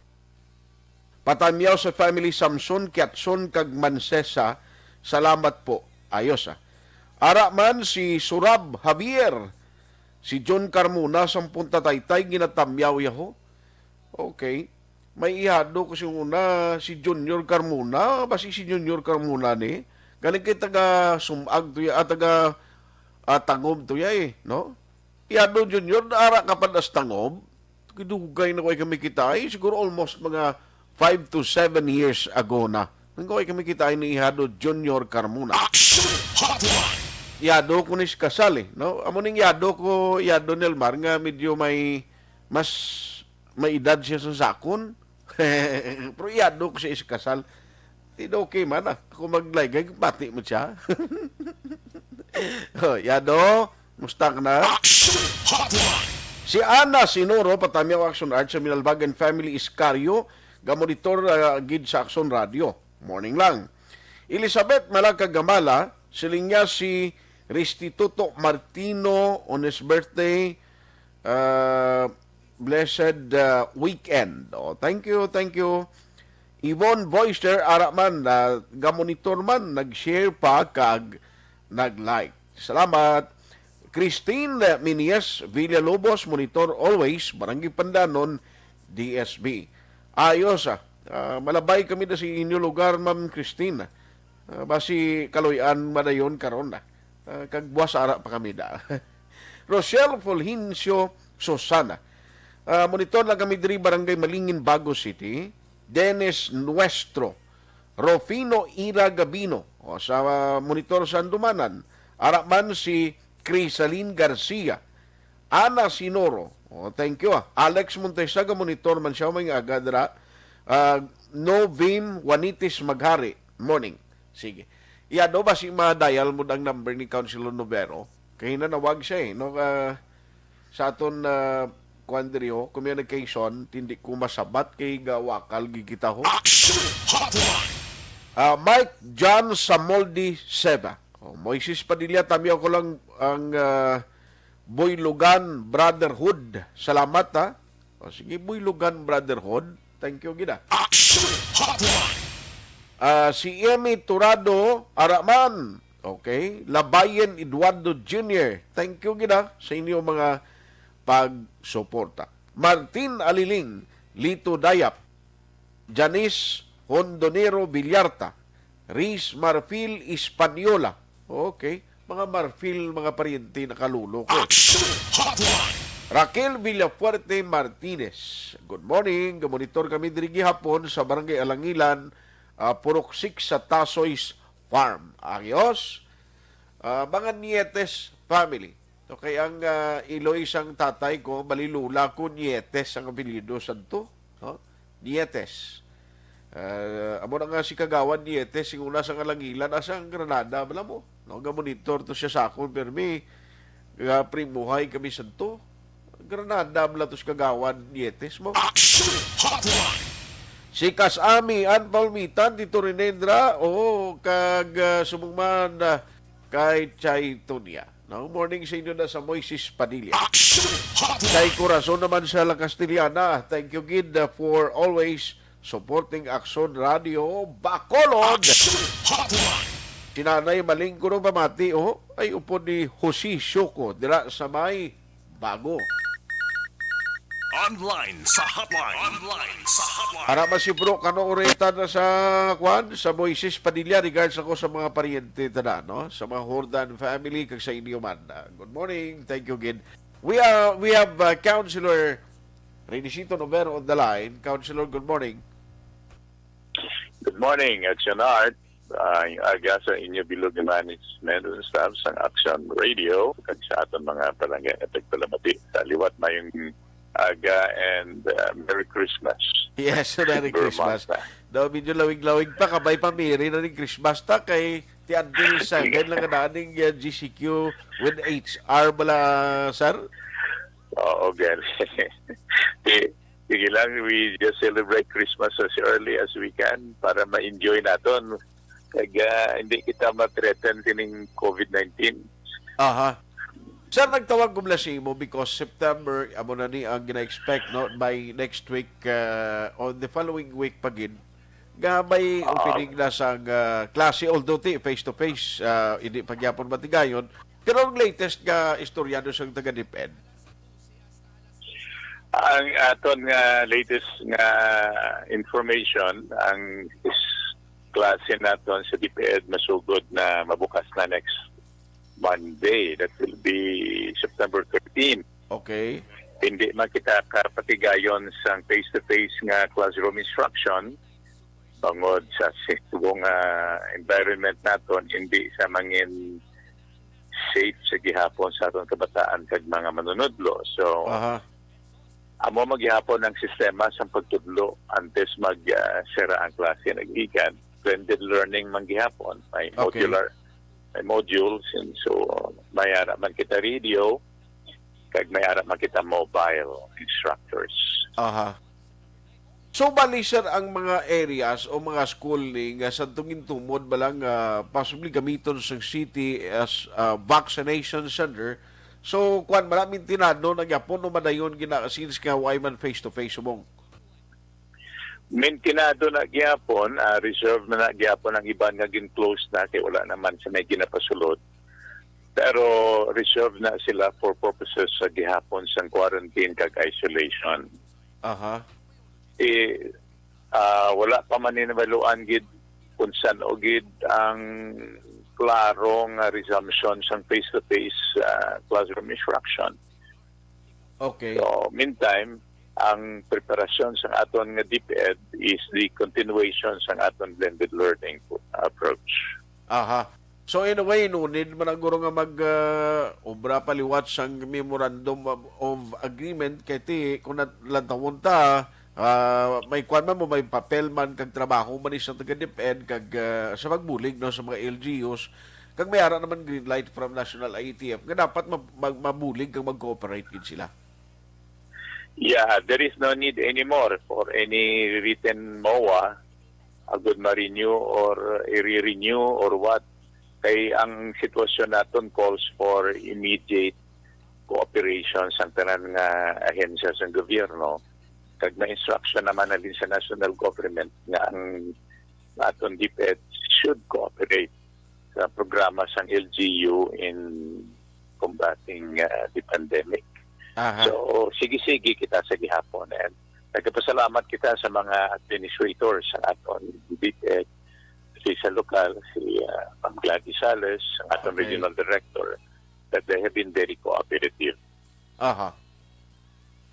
Patamyaw sa family Samson, Kiatson, kag Mancesa. Salamat po. Ayos, ah. Ara man si Surab Javier, si John Carmona, sang Punta Taytay, ginatamyaw yaho. Okay. May ihado ko sing una, si Junior Carmona. Basi si Junior Carmona ni. Galing kay taga Sumag to ya, ah, taga ah, Tangob to ya eh, no? Ihado Junior, naara ka pa das Tangob. Dugay-dugay na ko kami kita eh. Siguro almost mga five to seven years ago na. Nang ko kami kita ni Ihado Junior Carmona. Action Hotline! Ihado ko ni si Kasal eh, no? Amo ning ihado ko, ihado Nelmar nga medyo may mas may edad siya sa sakon. Pero ihado ko siya is kasal. Di na okay man ah. Ako maglaygay, pati mo siya. Oh, ihado, musta ka na? Action Hotline! Si Ana Sinoro, patamyaw Action Arts sa Minalbagan Family Iscario, gamonitor ah, gid sa Action Radio. Morning lang. Elizabeth Malagkagamala, siling niya si Restituto Martino on his birthday. Uh, blessed uh, weekend. Oh, thank you, thank you. Yvonne Boyster, ara man, uh, gamonitor man, nag-share pa kag nag-like. Salamat. Christine Minies Villalobos, monitor always, Barangay Pandanon, D S B. Ayos, ah. Ah, malabay kami na sa inyo lugar, Ma'am Christine. Ah, basi kaluy-an madayon karon na. Ah, kag buwas ara pa kami da. Rochelle Fulgencio Susana. Ah, monitor lang kami diri, Barangay Malingin, Bago City. Dennis Nuestro. Rufino Ira Gabino. O, sa ah, monitor sa Andumanan. Ara man si Crisalin Garcia. Ana Sinoro. Oh, thank you, ah. Alex Montesa, ga-monitor man siya, may nga aga dira. Ah, Novim Juanitis Maghari. Morning. Sige. Iya, do ba si ma-dial mo ang number ni Councilor Novero? Kay nanawag siya eh, no? Ah, sa aton ah, kuwan diri, ho, communication, tindi ko masabat kay gawakal gid kita, ho. Action Hotline! Ah, Mike John Samoldi Seva. Oh, Moises Padilla, tamiyaw ko lang ang, ah, Buylogan Brotherhood. Salamat, ha. O, sige, Buylogan Brotherhood. Thank you, gid, ah. Action Hotline. Ah, si Emmy Turado Araman. Okay. Labayen Eduardo Junior. Thank you, gid, ah, sa inyo mga pagsuporta. Martin Aliling, Lito Dayap, Janice Hondonero Villarta, Riz Marfil Española. Okay. Mga Marfil, mga paryente, nakalulo ko. Action Hotline. Raquel Villafuerte Martinez. Good morning. Gamonitor kami diri gihapon sa Barangay Alangilan, ah, Purok six sa Tasoy's Farm. Ayos. Ah, mga Nietes family. Okay, ang, ah, iloy sang tatay ko, bali lula ko, Nietes ang apelyido sadto, no? Nietes. Ah, amo na nga si Kagawad Nietes, sing una sa Alangilan, asa ang Granada, bala mo? No, gamonitor to siya sa akon, permi, nga primuhay kami sadto. Granada, bala to si Kagawad Nietes mo. Action Hotline. Si Kasami, Ann Palmitan, Tito Rinendra, o kag, ah, subong man, ah, kay Chay Tunya. No? Morning sa inyo na sa Moises Padilla. Action Hotline! Kay Corazon naman sa La Castellana, thank you, gid, uh, for always supporting Action Radio Bacolod. Action Hotline! Si Nanay Maling kuno pamati, oh, ay upod ni Jose Sioco, dira sa may Bago. Online sa hotline. Online sa hotline. Ara man si Bro Kano Oreta na sa, kwan, sa Moises Padilla, regards ako sa mga paryente tanan, no? Sa mga Hordan family, kag sa inyo man. Ah, good morning. Thank you again. We are, we have, uh, Councilor Renisito Novero on the line. Councilor, good morning. Good morning, Action Art. Ah, ang aga sa inyo bilog nga management and staff sang Action Radio, kag sa aton mga palangga nga tagpalamati. Sa liwat, mayong aga and, ah, Merry Christmas. Yes, Merry Christmas. Daw medyo lawig-lawig pa, kabay pa, Merry na ning Christmas ta, kay ti until seven lang nga daan ning, ah, G C Q with H R bala, sir? Oo, gani. Di, sige lang, we just celebrate Christmas as early as we can para ma-enjoy naton. Kag, ah, hindi kita ma-threaten sining covid nineteen. Aha. Sir, nagtawag ko bala sa imo because September, amo na ni ang gina-expect, no? By next week, ah, on the following week pa gid, nga may opening na sang, ah, klase, although ti face to face, ah, hindi pa gyapon matigayon. Pero ang latest nga istorya no sang taga DepEd? Ang aton nga latest nga information, ang is-, klase naton sa DepEd masugod na, mabukas na next Monday, that will be September thirteen. Okay. Hindi man kita kapatigayon sang face-to-face nga classroom instruction, bangod sa si-, subong nga environment naton, hindi sa mangin safe sa gihapon sa aton kabataan kag mga manunudlo. So, aha, amo man gihapon ang sistema sang pagtudlo antes mag, ah, sera ang klase, naggikan blended learning man gihapon, may, okay, modular, may modules, and so may ara man kita radio, kag may ara man kita mobile instructors. Aha. So, bali, sir, ang mga areas o mga school ni nga sa gintumod ba lang, ah, possibly gamiton sa city as, ah, vaccination center. So, kwan, mara, mintinado na gyapon o madayon gina, since nga way man face-to-face subong? Mintinado na gyapon, ah, reserve na na gyapon ang iban nga gin-close na kay wala naman sa may ginapasulod. Pero reserve na sila for purposes sa gihapon sang quarantine kag isolation. Aha. Eh, ah, wala pa man ni nabaluan gid kung san-o gid ang klaro nga resumption sang face-to-face, ah, classroom instruction. Okay. So, meantime, ang preparasyon sang aton nga DepEd is the continuation sang aton blended learning approach. Aha. So, in a way, no need man ang guro nga mag, ah, obra pa liwat sang memorandum of, of agreement kay ti kung nat-, lantawon ta, ah, may kwan man mo, may papel man kag trabaho man ni sa taga DepEd kag, ah, sa pagbulig, no, sa mga L G Us, kag may ara naman green light from National I A T F nga dapat ma-, mag-, mabulig kag mag-cooperate gid sila. Yeah, there is no need anymore for any written MOA agud ma-renew or i-renew or what. Kay ang sitwasyon naton calls for immediate cooperation sang tanan nga ahensya sang gobyerno, kag may instruction naman halin sa national government nga ang aton DepEd should cooperate sa programa sang L G U in combating, uh, the pandemic. Aha. So, sige-sige kita sa gihapon. And nagpasalamat kita sa mga administrators sa aton DepEd, si sa lokal, si, uh, Ma'am Gladys Sales, ang aton Okay. regional director, that they have been very cooperative. Aha.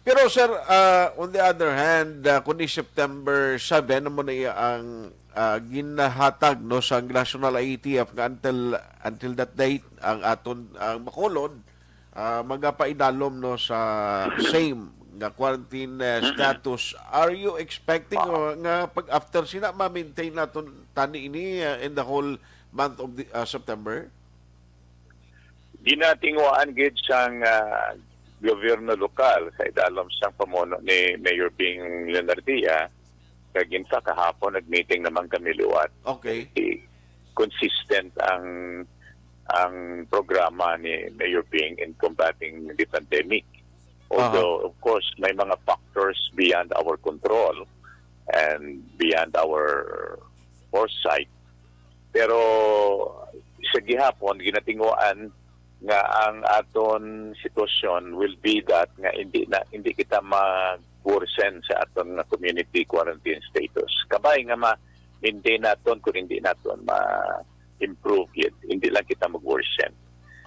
Pero, sir, ah, on the other hand, ah, kung ni September seven, amo na iya ang, ah, ginahatag, no, sa National I A T F nga until, until that date, ang aton, ang Bacolod, ah, magapaidalom, no, sa same nga quarantine, ah, Mm-mm. status. Are you expecting, Oo. uh, nga pag after sina ma-maintain naton tani ini, ah, in the whole month of the, ah, September? Ginatinguhaan gid sang, ah, gobyerno lokal sa idalom sang pamuno ni Mayor Bing Leonardia, kag in fact, kahapon nag-meeting naman kami liwat. Okay. Consistent ang, ang programa ni Mayor Bing in combating the pandemic. Although, Aha. of course, may mga factors beyond our control and beyond our foresight. Pero sa gihapon, ginatinguan nga ang aton sitwasyon will be that nga hindi na, hindi kita mag-worsen sa aton nga community quarantine status. Kabay nga ma-maintain naton kung hindi naton ma-improve yet. Hindi lang kita mag-worsen.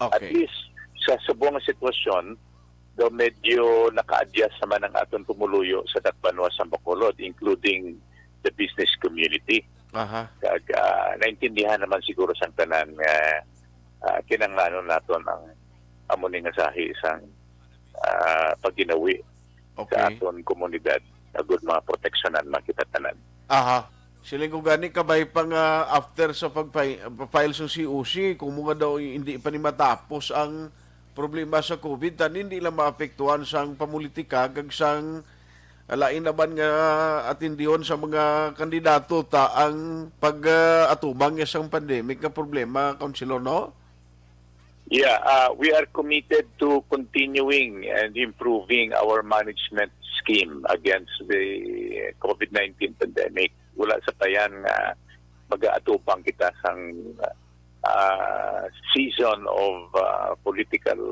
At Okay. least, sa subong nga sitwasyon, daw medyo naka-adjust naman ang aton pumuluyo sa dakbanwa sa Bacolod, including the business community. Aha. Kag, ah, naintindihan naman siguro sang tanan nga, ah, kinahanglanon naton ang amo ni nga sahi sang, ah, pagginawi sa Okay. aton komunidad agud maproteksyonan man kita tanan. Aha. Siling ko gani, kabay pa nga after sa pag-fi-, file sa C O C, kung mo nga daw hindi pa ni matapos ang problema sa COVID, tan hindi lang maapektuhan sang pamulitika kag sang lain naman nga atindihon sa mga kandidato ta ang pag, ah, atubang niya sang pandemic nga problema, Councilor, no? Yeah, uh, we are committed to continuing and improving our management scheme against the COVID nineteen pandemic. Wala sa tayan nga mag-aatupang kita sang, uh, season of, uh, political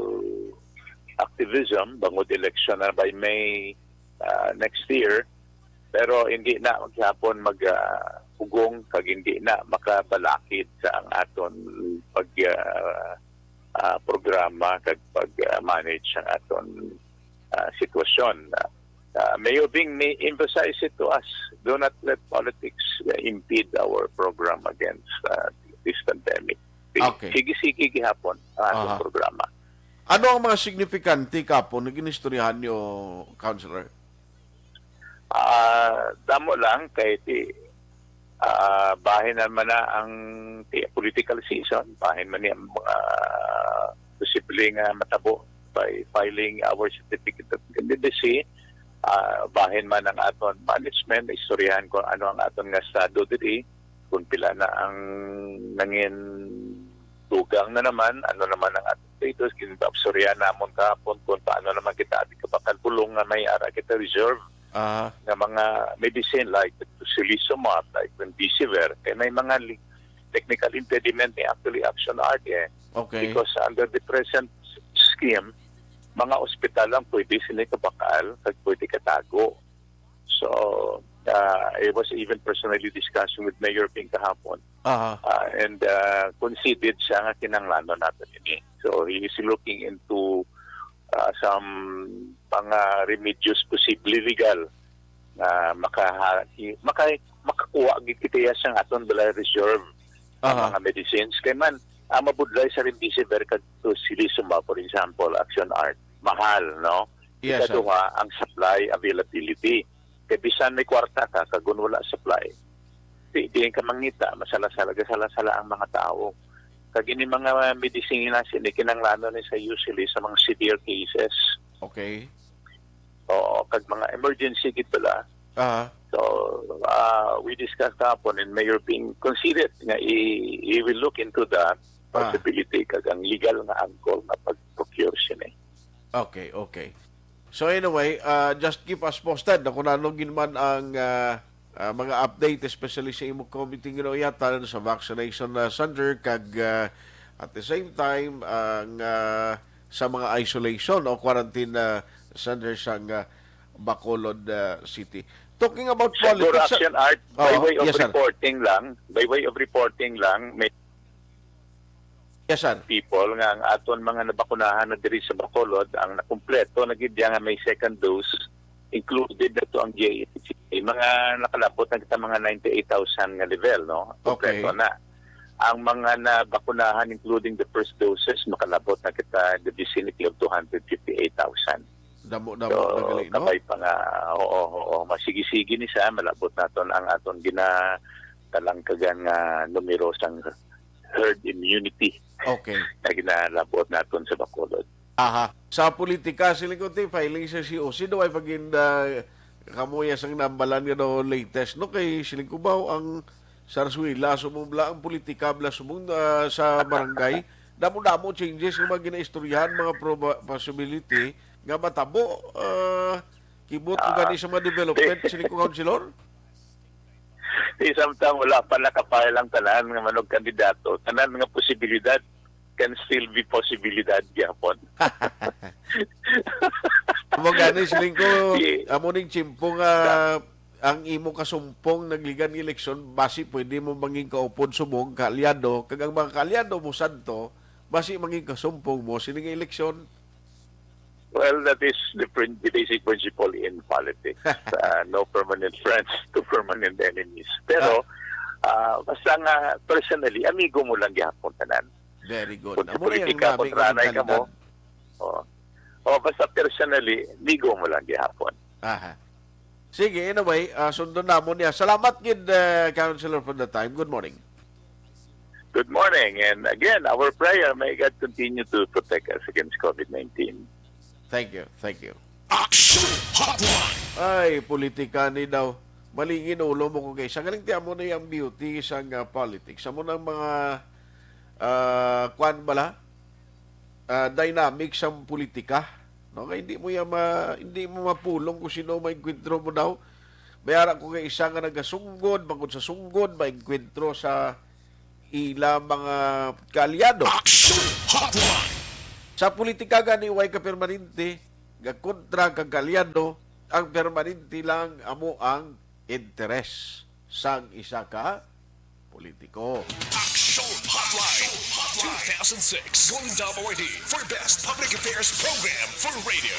activism, bangod election na by May, uh, next year. Pero hindi na maghapon mag, ah, ugong kag hindi na makabalakid sa ang aton pag, ah, ah, programa kag pag, ah, manage ang aton, ah, sitwasyon. Ah, ah, Mayor Bing may emphasize it to us. Do not let politics, ah, impede our program against, ah, this pandemic. Sige, Okay. sige, sige gihapon ang aton Aha. programa. Ano ang mga signifikante kapon nga ginistoryahan niyo, Councilor? Ah, damo lang kay ti, ah, bahin naman na ang ti-, political season, bahin man ni ang mga posible nga matabo by filing our certificate of candidacy. Ah, bahin man ang aton management, istoryahan kung ano ang aton nga estado diri, kung pila na ang nangin dugang na naman, ano naman ang aton status, ginabsurya namon kahapon kung paano naman kita ati kabakalbulong nga may ara kita reserve Ah, nga mga medicine like tocilizumab, like remdesivir, kay may mga li-, technical impediment ni actually Action Art eh. Okay. Because under the present scheme, mga ospital lang pwede sila kabakal kag pwede katago. So, uh, I was even personally discussing with Mayor Ping kahapon. Aha. Uh, and, uh, conceded siya nga kinahanglanon natin ini. So, he is looking into, uh, some mga remedios posible legal na makaha-, maka-, makakuha gid kita sa aton balay reserve nga Aha. mga medicines. Kay man, ang mabudlay sa remdesivir kag tocilizumab, for example, Action Art, mahal, no? Yes, sir. Ikaduha, ang supply availability. Kay bisan may kwarta ka, kag kun wala supply, di, di ka mangita, masala-sala, gasala-sala ang mga tao. Kag ini mga medisina sini, kinahanglanon ni sa usually sa mga severe cases. Okay. Oo, kag mga emergency gid pala. Aha. So, uh, we discussed kahapon and Mayor Ping conceded nga he, he will look into that Ah. possibility kag ang legal nga angkol nga pag-procure sini. Okay, okay. So anyway, uh, just keep us posted na kung ano gid man ang uh, uh, mga update, especially sa imo committee nga nauyatan sa vaccination uh, center kag uh, at the same time ang uh, sa mga isolation o quarantine uh, center sa uh, Bacolod uh, City. Talking about Siguro politics, uh, Action Art, by oh, way of yes, sir. reporting lang, by way of reporting lang, may Yes, sir. people nga ang aton mga nabakunahan na diri sa Bacolod, ang nakumpleto na gid nga may second dose, included na to ang G I H C. Mga nakalabot na kita mga ninety-eight thousand nga level, no? Kompleto Okay. na. Ang mga nabakunahan, including the first doses, makalabot na kita in the vicinity of two hundred fifty-eight thousand. Damo-damo So, na gali, no? kabay pa nga, oo, oo, masigi-sigi ni sa malabot naton ang aton ginatalangkagan nga numero sang herd immunity Okay. na ginalabot naton sa Bacolod. Aha. Sa politika, siling ko, ti, filing sa C O C, daw ay pagin, ah, kamuya sang nambalan nga daw latest, no? Kay siling ko ba, ang sarsuela, subong bala, ang politika, bala, subong, ah, sa barangay, damo-damo changes nga mga ginaistoryahan, mga proba-, possibility nga matabo, ah, kibot ko Ah, gani sa mga development, siling ko, Councilor? Di samtang wala pa nakapahil ang tanan nga manog kandidato, tanan nga posibilidad can still be posibilidad gyapon. Amo gani, siling ko, Di- amo ning tiyempo nga ang imo kasumpong nagligan nga eleksyon, basi pwede mo mangin kaupod subong, kaalyado, kag ang mga kaalyado mo sadto, basi mangin kasumpong mo sini nga eleksyon. Well, that is the prin-, the basic principle in politics. Uh, no permanent friends to permanent enemies. Pero, Ah. ah, basta nga, personally, amigo mo lang gihapon tanan. Very good. Kung sa Amo na yung politika, nami nga kontra na ka mo. mentalidad. Oh. Oh, basta personally, amigo mo lang gihapon. Aha. Sige, anyway, ah, sundon namon niya. Salamat gid, eh, Councilor, for the time. Good morning. Good morning. And again, our prayer, may God continue to protect us against COVID nineteen. Thank you. Thank you. Action Hotline. Ay, politika ni daw. Malingin ulo mo ko, guys. Ang galing ti amo na yung beauty sa nga politics. Amo nang mga, ah, kwan bala? Ah, dynamic sang politika, no? Kay hindi mo ya ma-, hindi mo mapulong kung sino maengkwentro mo daw. May ara ko kay isa nga nagasunggod, bangod sa sunggod, maengkwentro sa ila mga kaalyado. Action Hotline. Sa politika gani, way ka permanente, gakontra kag kaalyado, ang permanente lang amo ang interes sang isa ka politiko. Action Hotline two thousand six Golden Dove Awardee for Best Public Affairs Program for Radio.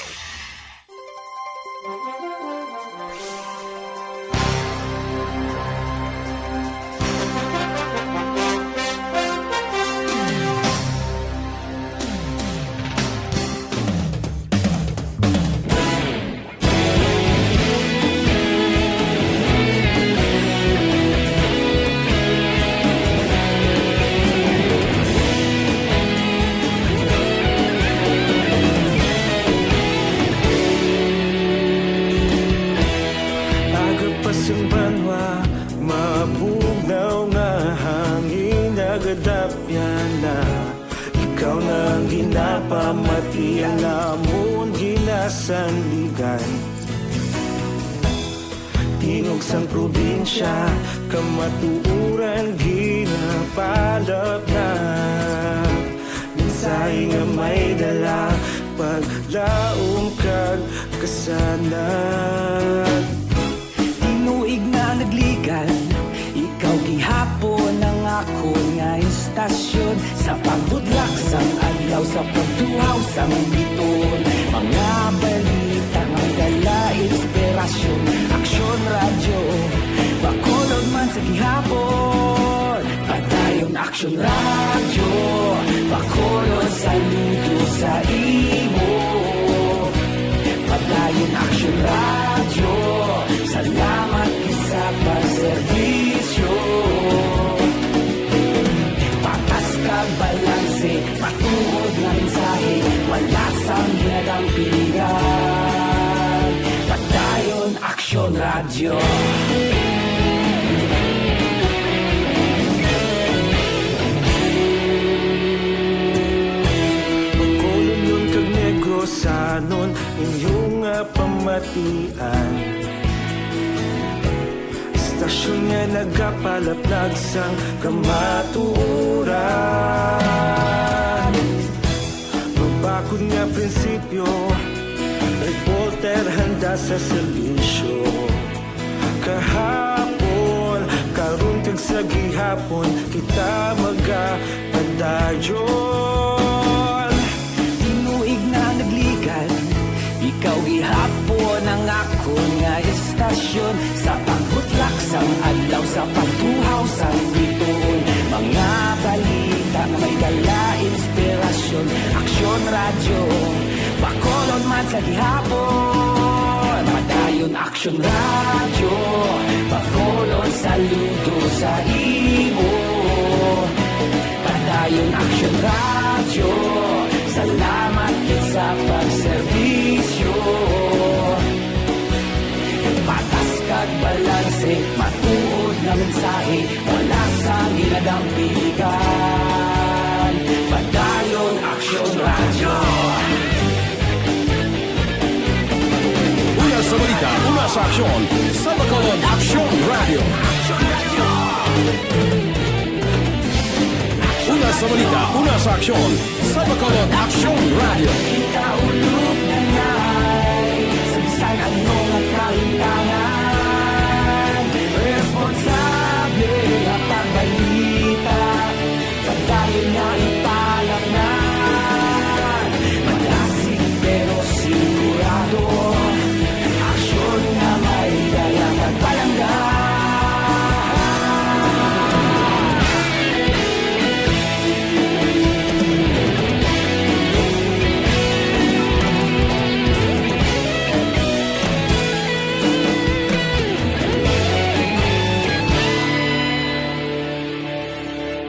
Aga pa sang banwa, mabugnaw nga hangin nagadapyan na. Ikaw na ang ginapamati, ang amon ginasandigan. Tingog sang probinsya, kamatuoran ginapalapnap. Mensahe nga may dala, paglaom kag kasanag. Tinuig na nagligan, ikaw gihapon ang akon nga istasyon. Sa pagbudlak sang adlaw, sa pagtuhaw sang biton, mga balita nga dala inspirasyon. Aksyon Radyo, Bacolod man sa gihapon. Padayon Aksyon Radyo, Bacolod, saludo sa imo. Padayon Aksyon Radyo, salamat gid sa pagserbisyo. Patas kag balanse, matuod nga mensahe, wala sang ginadampigan. Padayon Aksyon Radyo. Bacolodnon kag Negrosanon, inyo nga pamatian. Istasyon nga nagapalaplag sang kamatuoran. Mabakod nga prinsipyo, reporter handa sa serbisyo. Kahapon, karon kag sa gihapon, kita magapadayon. Tinuig na nagligad, ikaw gihapon ang akon nga istasyon. Sa pagbutlak sang adlaw, sa pagtuhaw sang bituon, mga balita nga may dala inspirasyon. Aksyon Radyo, Bacolod man sa gihapon. Padayon Aksyon Radyo, Bacolod saludo sa imo. Padayon Aksyon Radyo, salamat gid sa pagserbisyo. Patas kag balanse, matuod nga mensahe, wala sang ginadampigan. Padayon Aksyon Radyo. Una sa balita, una sa aksyon, sa Bacolod Aksyon Radyo. Una sa balita, una sa aksyon, sa Bacolod Aksyon Radyo. Kita ulog na ngay, sa bisan ano nga kahintangan, responsable nga pagbalita. Padayon nga ipalapnan, madasig pero sigurado. Aksyon nga may dala kag palangga.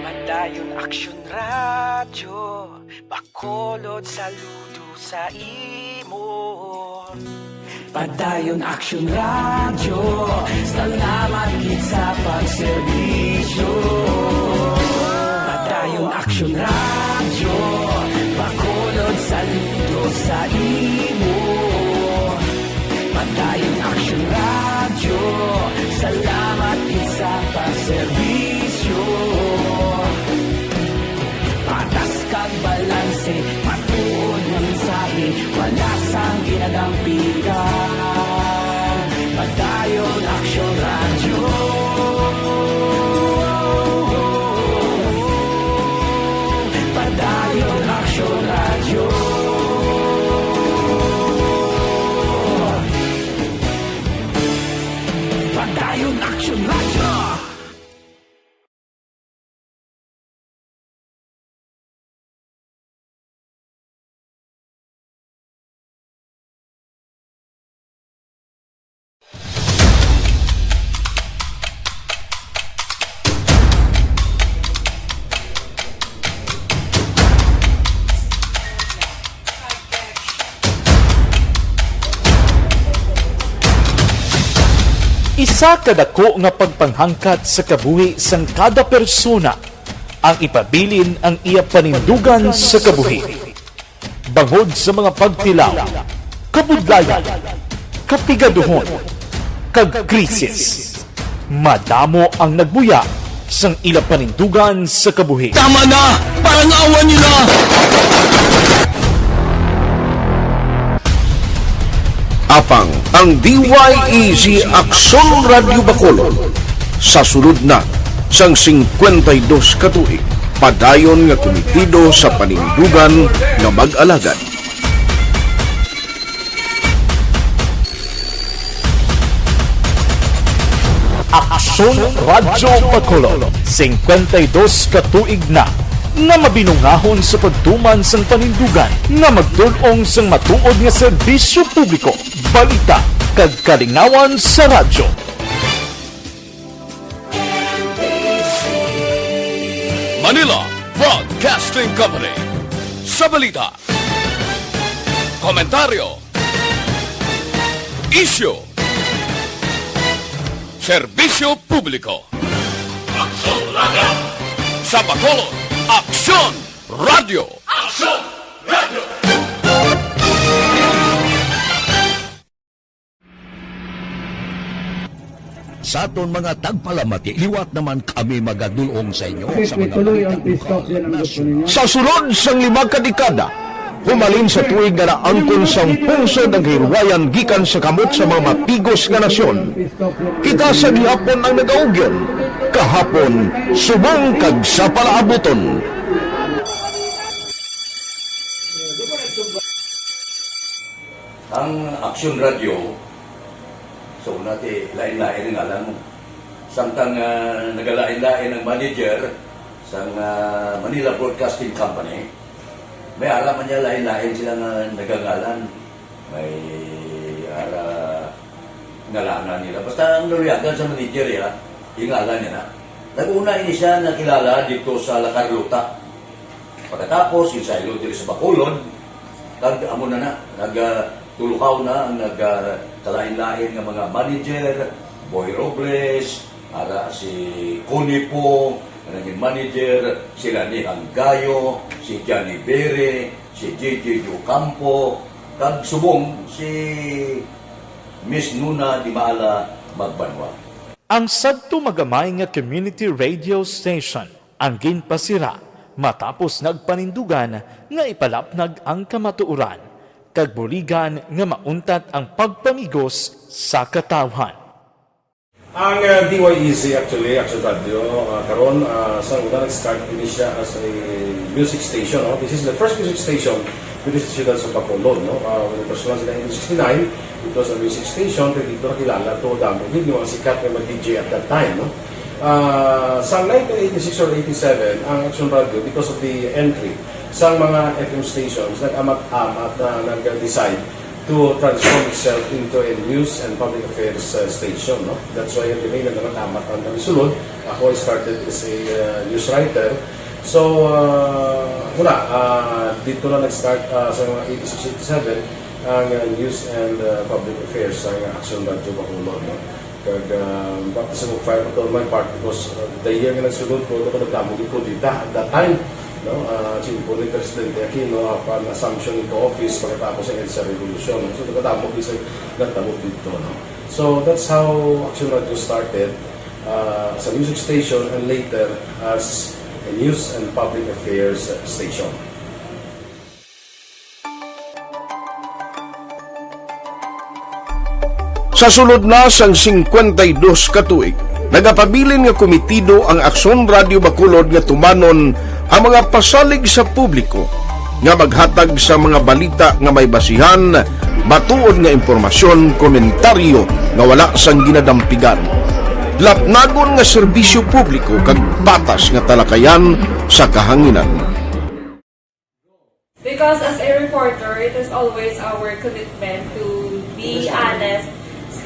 Padayon Aksyon Radyo, Bacolod saludo sa imo. Padayon Aksyon Radyo, salamat gid sa pagserbisyo. Padayon Aksyon Radyo, Bacolod saludo sa imo. Padayon Aksyon Radyo, salamat gid sa pagserbisyo. Patas kag balanse, matuod nga mensahe, wala sang ginadampigan. Padayon Aksyon Radyo. Padayon Aksyon Radyo. Padayon Aksyon Radyo. Isa ka dako nga pagpanghangkat sa kabuhi sang kada persona ang ipabilin ang iya panindugan sa kabuhi. Bangod sa mga pagtilaw, kabudlayan, kapigaduhon, kag krisis, madamo ang nagbuya sang ila panindugan sa kabuhi. Tama na! Parang awa nila! Apang ang D Y E G Aksyon Radyo Bacolod sa sulod na sang singkwenta y dos ka tuig, padayon nga kumitido sa panindugan nga mag-alagad. Aksyon Radyo Bacolod, singkwenta y dos ka tuig na nga mabinungahon sa pagtuman sang panindugan nga magdul-ong sang matuod nga serbisyo publiko, balita, kag kalingawan sa radyo. Manila Broadcasting Company. Sa balita, komentaryo, isyu, Serbisyo publiko. Aksyon Radio. Sa Bacolod, Aksyon Radio. Aksyon Radio. Sa aton mga tagpalamati, liwat naman kami magadulong sa inyo sa mga balitang buhat nga nasyon. Sa sulod sang lima ka dekada, humalin sa tuig nga naangkon sang pungsod ang kahilwayan gikan sa kamot sa mga matigos nga nasyon, kita sa gihapon ang nagaugyon, kahapon, subong kag sa palaabuton. Ang Aksyon Radio, so, una ti, lain-lain ang ngalan mo. Samtang, ah, nagalain-lain ang manager sang, ah, Manila Broadcasting Company, may ara man niya lain-lain sila nga nagangalan. May ara ngalanan nila. Basta ang naluyagan sa manager, ya, yung ngalan niya na. Nag-una ini siya nakilala dito sa La Carlota. Pagkatapos, yung saylo diri sa Bacolod, kag amo na na, nag, ah, tuluhaw na ang nag, ah, kalain-lain nga mga manager, Boy Robles, ara si Connie Pong, nga naging manager, sila ni Hanggayo, si Johnny Bere, si J J Ocampo, kag subong si Miss Nuna Di Maala Magbanwa. Ang sadto magamay nga community radio station ang ginpasira matapos nagpanindugan nga ipalapnag ang kamatuoran kag buligan nga mauntat ang pagpamigos sa katawhan. Ang, ah, D Y E Z actually, Action Radio, ah, karon, ah, sa una nag-start ini siya as a music station, no? This is the first music station diri sa siyudad sa Bacolod, no? Ah, when it was launched in nineteen sixty-nine, it was a music station, kay dito nakilala to, damo gid yung mga sikat nga mga D J at that time, no? Ah, sa nineteen eighty-six or eighty-seven, ang Action Radio, because of the entry sa mga F M stations, nag-amat-amat na nag-decide to transform itself into a news and public affairs, uh, station, no? That's why kami nagkakatamat ang kami sulod. Ako, I started as a, uh, news writer. So, uh, wala, uh, dito na nag-start, uh, sa mga eighty-six, eighty-seven ang, uh, news and, uh, public affairs sa Action Radio Bacolod, no? Kag, ah, baptism of fire pa to on my part because, ah, the year nga nagsulod ko, ako nagdamo gid ko dita at that time, no? Ah, sinugo ni Presidente Aquino, ah, upon assumption into office pagkatapos ng EDSA Revolution, no? So, nagdamo gid sa nagdamo dito, no? So, that's how Action Radio started, ah, as a music station and later as a news and public affairs station. Sa sulod na sang singkwenta y dos ka tuig, nagapabilin nga komitido ang Aksyon Radio Bacolod nga tumanon ang mga pasalig sa publiko nga maghatag sa mga balita nga may basihan, matuod nga impormasyon, komentaryo nga wala sang ginadampigan, lapnagon nga serbisyo publiko kag patas nga talakayan sa kahanginan. Because as a reporter, it is always our commitment to be honest,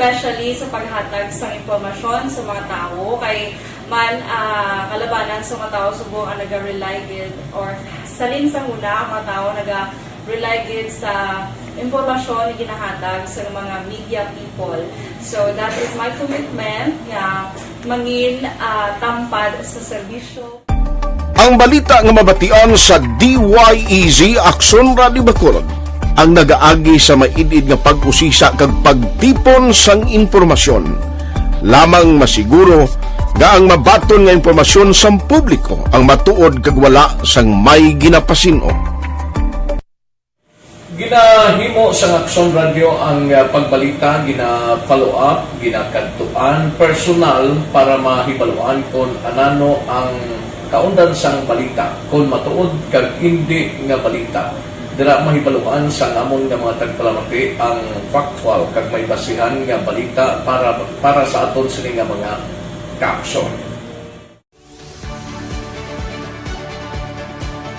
especially sa paghatag sang impormasyon sa mga tawo. Kay man, ah, kalabanan sa mga tawo subong ang naga-rely gid, or salin sa huna ang mga tawo naga-rely gid sa impormasyon nga ginahatag sa mga media people. So that is my commitment nga mangin, ah, tampad sa serbisyo. Ang balita nga mabatian sa D Y E Z Aksyon Radio Bacolod ang nagaagi sa maid-id nga pag-usisa kag pagtipon sang impormasyon. Lamang masiguro nga ang mabaton nga impormasyon sang publiko ang matuod kag wala sang may ginapasin-o. Ginahimo sang Aksyon Radio ang, ah, pagbalita, gina-follow up, ginakadtuan personal para mahibaluan kon anano ang kaundan sang balita, kon matuod kag indi nga balita. Dira mahibaluan sang amon nga mga tagpalamati ang factual kag may basihan nga balita para, para sa aton sini nga mga kaaksyon.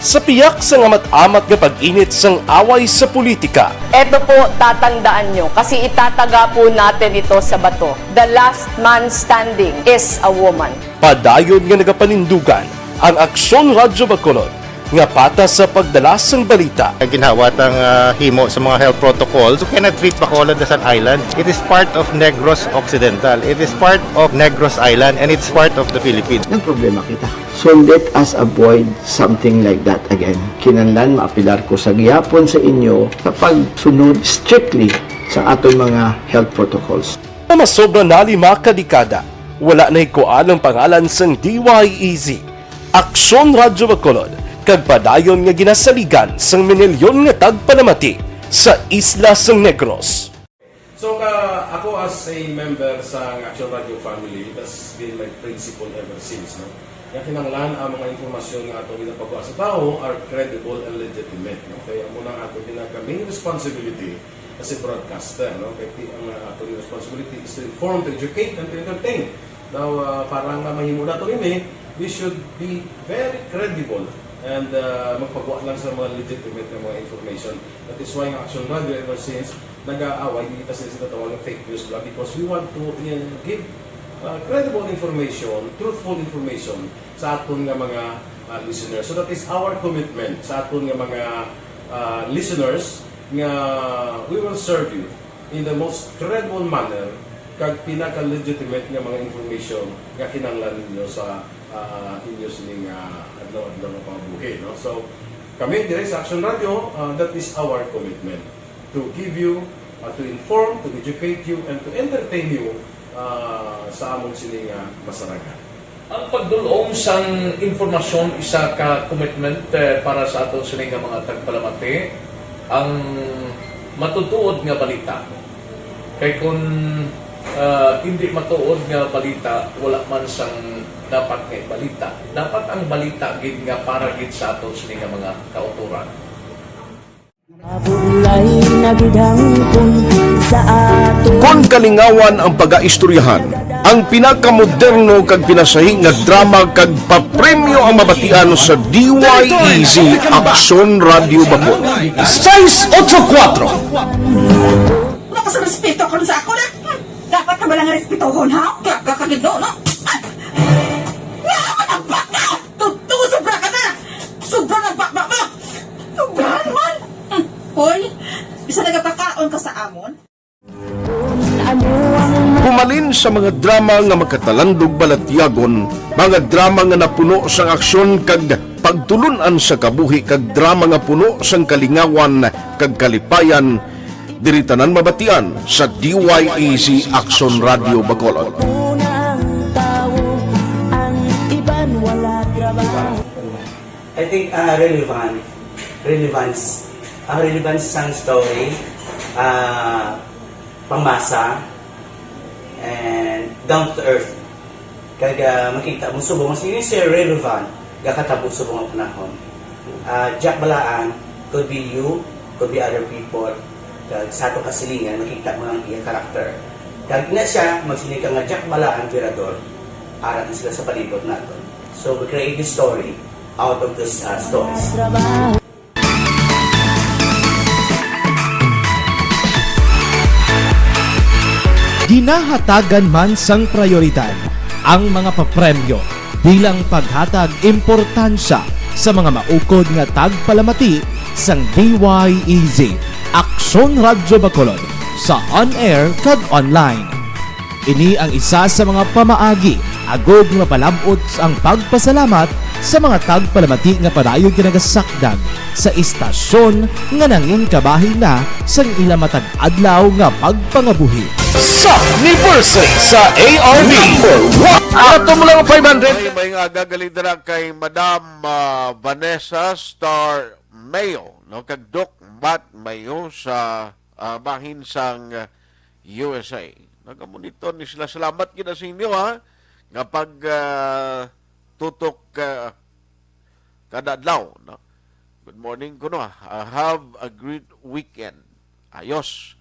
Sa piyak sang amat-amat nga pag-init sang away sa politika, eto po, tatandaan nyo, kasi itataga po natin ito sa bato. The last man standing is a woman. Padayon nga nagapanindugan ang Aksyon Radyo Bacolod nga patas sa pagdala sang balita. Ginhawat ang ah, himo sa mga health protocols. You cannot treat Bacolod as an island. It is part of Negros Occidental. It is part of Negros Island and it's part of the Philippines. Nagproblema kita. So let us avoid something like that again. Kinahanglan maapilar ko sa gihapon sa inyo sa pagsunod strictly sa aton mga health protocols. Nga masobra na lima ka dekada, wala na hikuan ang pangalan sang D Y E Z, Aksyon Radyo Bacolod, kag padayon nga ginasaligan sang minilyon nga tagpalamati sa isla sang Negros. So, ka, ako as a member sa Action Radio family, that's been my principle ever since, no? Nga kinahanglan ang mga impormasyon nga atong ginapagawa sa tawo are credible and legitimate, no? Kaya amo na ang ato pinaka main responsibility as a broadcaster, no? Kay ti- ang uh, ato responsibility is to inform, to educate, and to entertain. Now, uh, para nga mahimo nato ini, we should be very credible and uh, magpagawa lang sa mga legitimate nga mga information. That is why ang Action Radio ever since nag-aaway, di kita sila sinatawag ng fake news blog because we want to uh, give uh, credible information, truthful information sa aton nga mga uh, listeners. So that is our commitment sa aton nga mga uh, listeners nga we will serve you in the most credible manner kag pinaka-legitimate nga mga information nga kinahanglan ninyo sa uh, inyo sining uh, adlaw-adlaw nga pangabuhi, no? So kami dire sa Action Radio, uh, that is our commitment to give you, uh, to inform, to educate you, and to entertain you uh, sa among sining uh, masarangan. Ang pagdul-ong sang impormasyon isa ka commitment eh, para sa aton sini nga mga tagpalamati. Ang matutuod nga balita. Kay kun ah, hindi matuod nga balita, wala man sang dapat nga balita. Dapat ang balita gid nga para gid sa aton sini nga mga kautoran. Kon kalingawan ang pagaistoryahan, ang pinakamoderno kag pinasahi nga drama kag papremyo ang mabatian sa D Y E Z Aksyon Radyo Bacolod. Sais otso kuwatro. Wala ka sa respeto karon sa ako na. Dapat ka bala nga respetohon, ha? Kaya ka kagido, no? Ay! Wala ka na baka! Totoo, sobra ka na! Sobra na baba mo! Sobrahan man! Hmm. Hoy, bisa nagapakaon ka sa amon? Humalin sa mga drama nga makatalandog balatyagon, mga drama nga napuno sang aksyon kag pagtulun-an sa kabuhi kag drama nga puno sang kalingawan kag kalipayan, diri tanan mabatian sa D Y E Z Aksyon Radyo Bacolod. Unang tao, ang iban wala trabaho. I think uh, relevant, relevance, ang relevance sang story, uh, pangmasa, and down to earth. Kag uh, makita mo subong mas yun si relevant gakatabo subong ang panahon. Uh, Jack Balaan could be you, could be other people, kag sa ato kasilingan makita mo ang iya karakter. Kag ina siya magsiling ka nga Jack Balaan Virador, ara na sila sa palibot naton. So we create this story out of these uh, stories. Ginahatagan man sang prayoridad ang mga papremyo bilang paghatag importansya sa mga maukod nga tagpalamati sang D Y E Z Aksyon Radyo Bacolod sa on-air kag online. Ini ang isa sa mga pamaagi agod nga mapalab-ot ang pagpasalamat sa mga tagpalamati nga padayon ginagasakdag sa istasyon nga nangin kabahin na sang ila matag adlaw nga pagpangabuhi. Sa anniversary sa A R B. Number one. Ato mo lang five hundred. May, may nga gagaling dira kay Madam ah, Vanessa Star Mayo, no? Kag Doc Matt Mayo sa ah, bahin sang ah, U S A. Nagamonitor ni sila. Salamat gid sa inyo, ha, nga pag ah, tutok ah, kada adlaw, no? Good morning kuno, ha. Ah, have a great weekend. Ayos.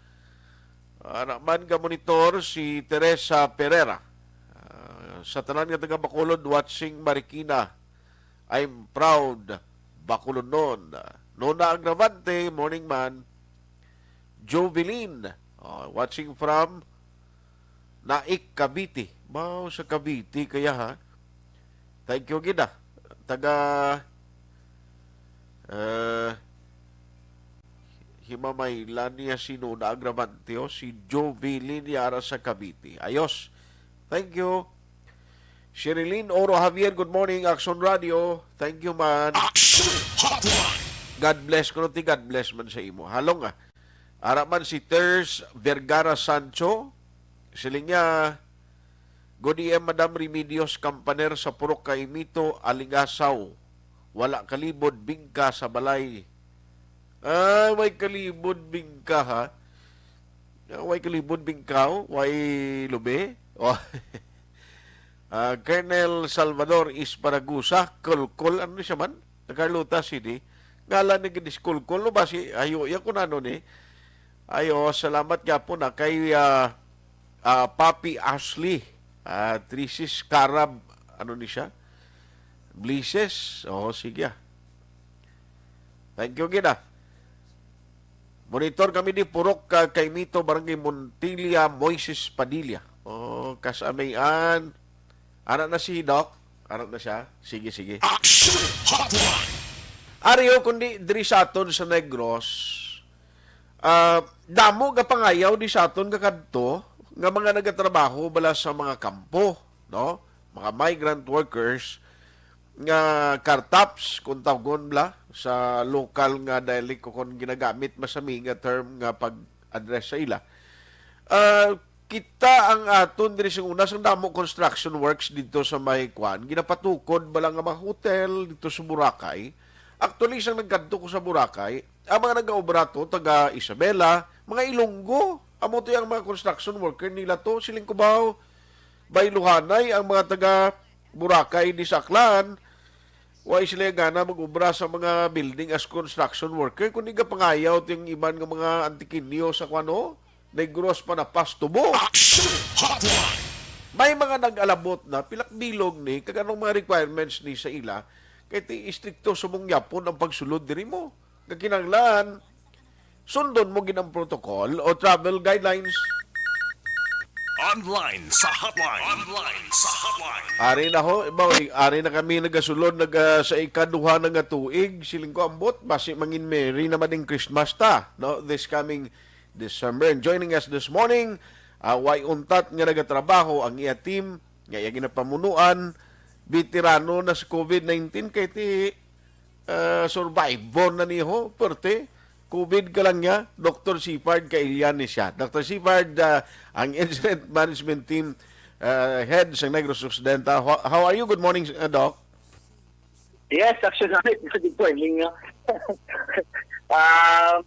Ara man ga monitor si Teresa Pereira. Ah, sa tanan nga taga Bacolod, watching Marikina. I'm proud Bacolodnon. Nona Agravante, morning man. Jovelyn, oh, watching from Naik, Cavite. Wow, sa Cavite kaya, ha? Thank you gid, ah. Taga Ah, Himamaylan niya sino na agravante, oh, si Jovelyn Yara sa Cavite. Ayos. Thank you. Sherilyn Oro Javier, good morning, Action Radio. Thank you, man. Action Hotline. God bless. Kuno ti God bless man sa imo. Halong, ah. Ara man si Ters Vergara Sancho. Siling niya, "Good A M, Madam Remedios Campaner sa Purok Kaimito, Alingasaw. Wala kalibod bingka sa balay." Ah, way kalibod bingka, ha? Ah, way kalibod bingkaw? Way lubi? Oh. Ah, Colonel Salvador Esparagusa, Kolkol, ano siya man? Taga Carlota City. Ngalan ni Gidis Kolkol, no? Basi, ayo, iya ko na, no, ni? Ayo, salamat nga po na kay, ah, ah, Papi Ashley. Ah, Trisis Carab, ano ni siya? Blises? Oo, sige, ah. Thank you, gid, ah. Monitor kami di Purok, ah, Kaimito, Barangay Montilla, Moises Padilla. Oh, kasamayan. Ara na si Doc. Ara na siya. Sige, sige. Action Hotline. Ari, oh, kundi diri sa aton sa Negros, ah, damo nga pangayaw di sa aton nga kadto nga mga nagatrabaho bala sa mga kampo, no? Mga migrant workers nga kartaps, kung tawgon bala, sa lokal nga dialect o kung ginagamit masami nga term nga pag-address sa ila. Ah, kita ang aton diri sa una, sang damo construction works dito sa may kwan. Ginapatukod bala nga mga hotel dito sa Boracay. Actually, isang nagkadto ko sa Boracay, ang mga nag-aobra to, taga Isabela, mga Ilonggo. Amo to yung mga construction worker nila to. Siling Cubao, Bayluhanay, ang mga taga Boracay di sa Aklan. Wa sila gana mag-obra sa mga building as construction worker, kundi gapangayaw ting iban nga mga Antiqueño sa kuno, Negros pa na pastubo. Action Hotline. May mga nag-alabot na pilak bilog ni kag anong mga requirements ni sa ila, kay ti istrikto sa mong yapon ang pagsulod diri mo. Kakinahanglan, sundon mo gid ang protocol o travel guidelines. Online sa hotline. Online sa hotline. Ari na ho, ibaw, ari na kami nagasulod, naga, sa ikaduha na nga tuig, siling ko ambot, basi mangin merry naman ding Christmas ta, no? This coming December. And joining us this morning, ah, way untat nga nagatrabaho ang iya team, nga iya ginapamunuan, veterano na sa covid nineteen, kay ti, ah, survivor na niho, perte. Covid ka lang niya, Doktor Sipard, kailian ni siya. Doktor Sipard, ah, ang incident management team, ah, head sa Negros Occidental. How, how are you? Good morning, ah, Doc. Yes, actually, good morning, no? Ah,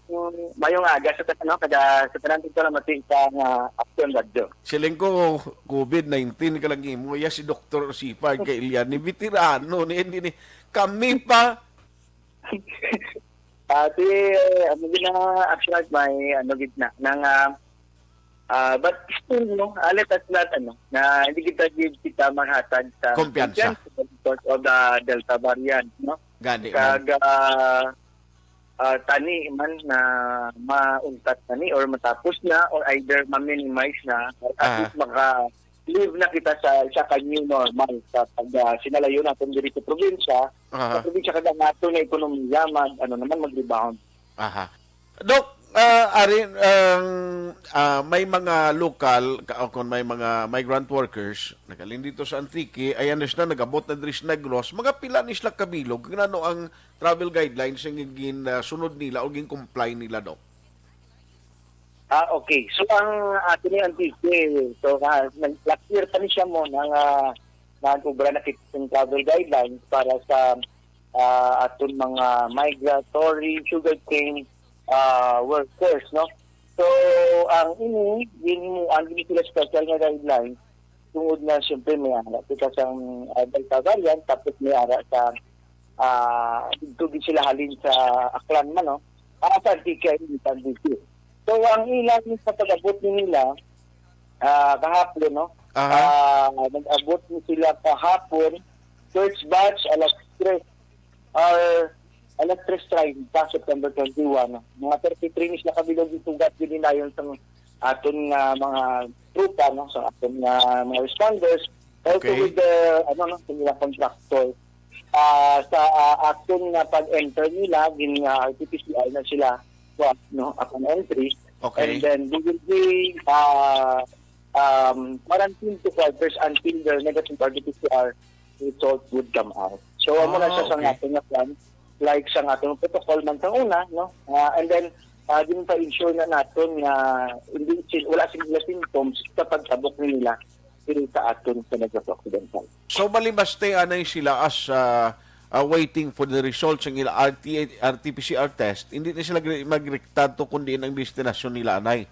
mayong aga sa tanan, no? Kada, sa tanan dito na mati sa, ah, Action Radio. Siling ko, covid nineteen ka lang imo. Iya si Doktor Sipard, kailian ni veterano, ni, ni, ni. Kami pa. Ah, si, eh, ano gid na, actually, may, ano gid na, nang, ah, ah, but still, no, ah, let us not, ano, na hindi kita gid kita maghatag sa Kumpiyansa. Kumpiyansa because of the Delta variant, no? Gani, Kag, ah, ah, tani man na mauntat tani or matapos na or either ma-minimize na, at Ah. least maka-live na kita sa isa ka new normal sa pag, ah, sinalayo natin diri sa probinsya, Aha. sa probinsya kag ang ato na ekonomiya mag, ano naman, mag-rebound. Aha. Doc, ah, ari, ang, ah, may mga lokal, ka-, o kung may mga migrant workers, nagaling dito sa Antique, I understand, nag-abot na diri sa Negros, mga pila ni sila kabilog, kung ano ang travel guidelines nga gin, ah, sunod nila o gin-comply nila, Doc? Ah, okay. So, ang ato ni Antique, so, ah, nag-, last year pa ni siya mo nang, ah, nag-ubra na kita sa travel guidelines para sa, ah, aton mga migratory sugarcane, ah, workers, no? So, ang ini, ginhimuan, gini sila special nga guidelines tungod na, siyempre, may ara kita sa, ah, Delta variant, tapos may ara sa, ah, dito din sila halin sa Aklan man, no? Ah, sa Antique, sa Antique. So, ang ilang sa pag-abot ni nila, ah, kahapon, no? Aha. Ah, nag-abot ni sila kahapon, first batch, alas tres, or alas tres treinta, September twenty-one, no? Mga thirty-three ni sila kabilog yung sugat, yun din ayon sa aton nga mga tropa, no? Sa aton nga mga responders, also Okay. with the, ano, no, sa mga contractor. ah, sa, ah, aton nga pag-enter nila, gin nga R T P C R na sila, wa-, no, upon entry. Okay. And then, they will be, ah, um, quarantine to quarters until their negative R T P C R result would come out. So, amo na Ah, siya sa okay. aton nga plan, like sa aton protocol man sa una, no? Ah, and then, ah, din pa-ensure na naton nga hindi sil-, wala sila symptoms sa pagtabok nila diri sa aton sa Negros Occidental. So, bali, basta anay sila as, ah, ah, waiting for the results ng ila R T, R T P C R test, hindi na sila gre-, magrektado kung diin ang destinasyon nila, anay?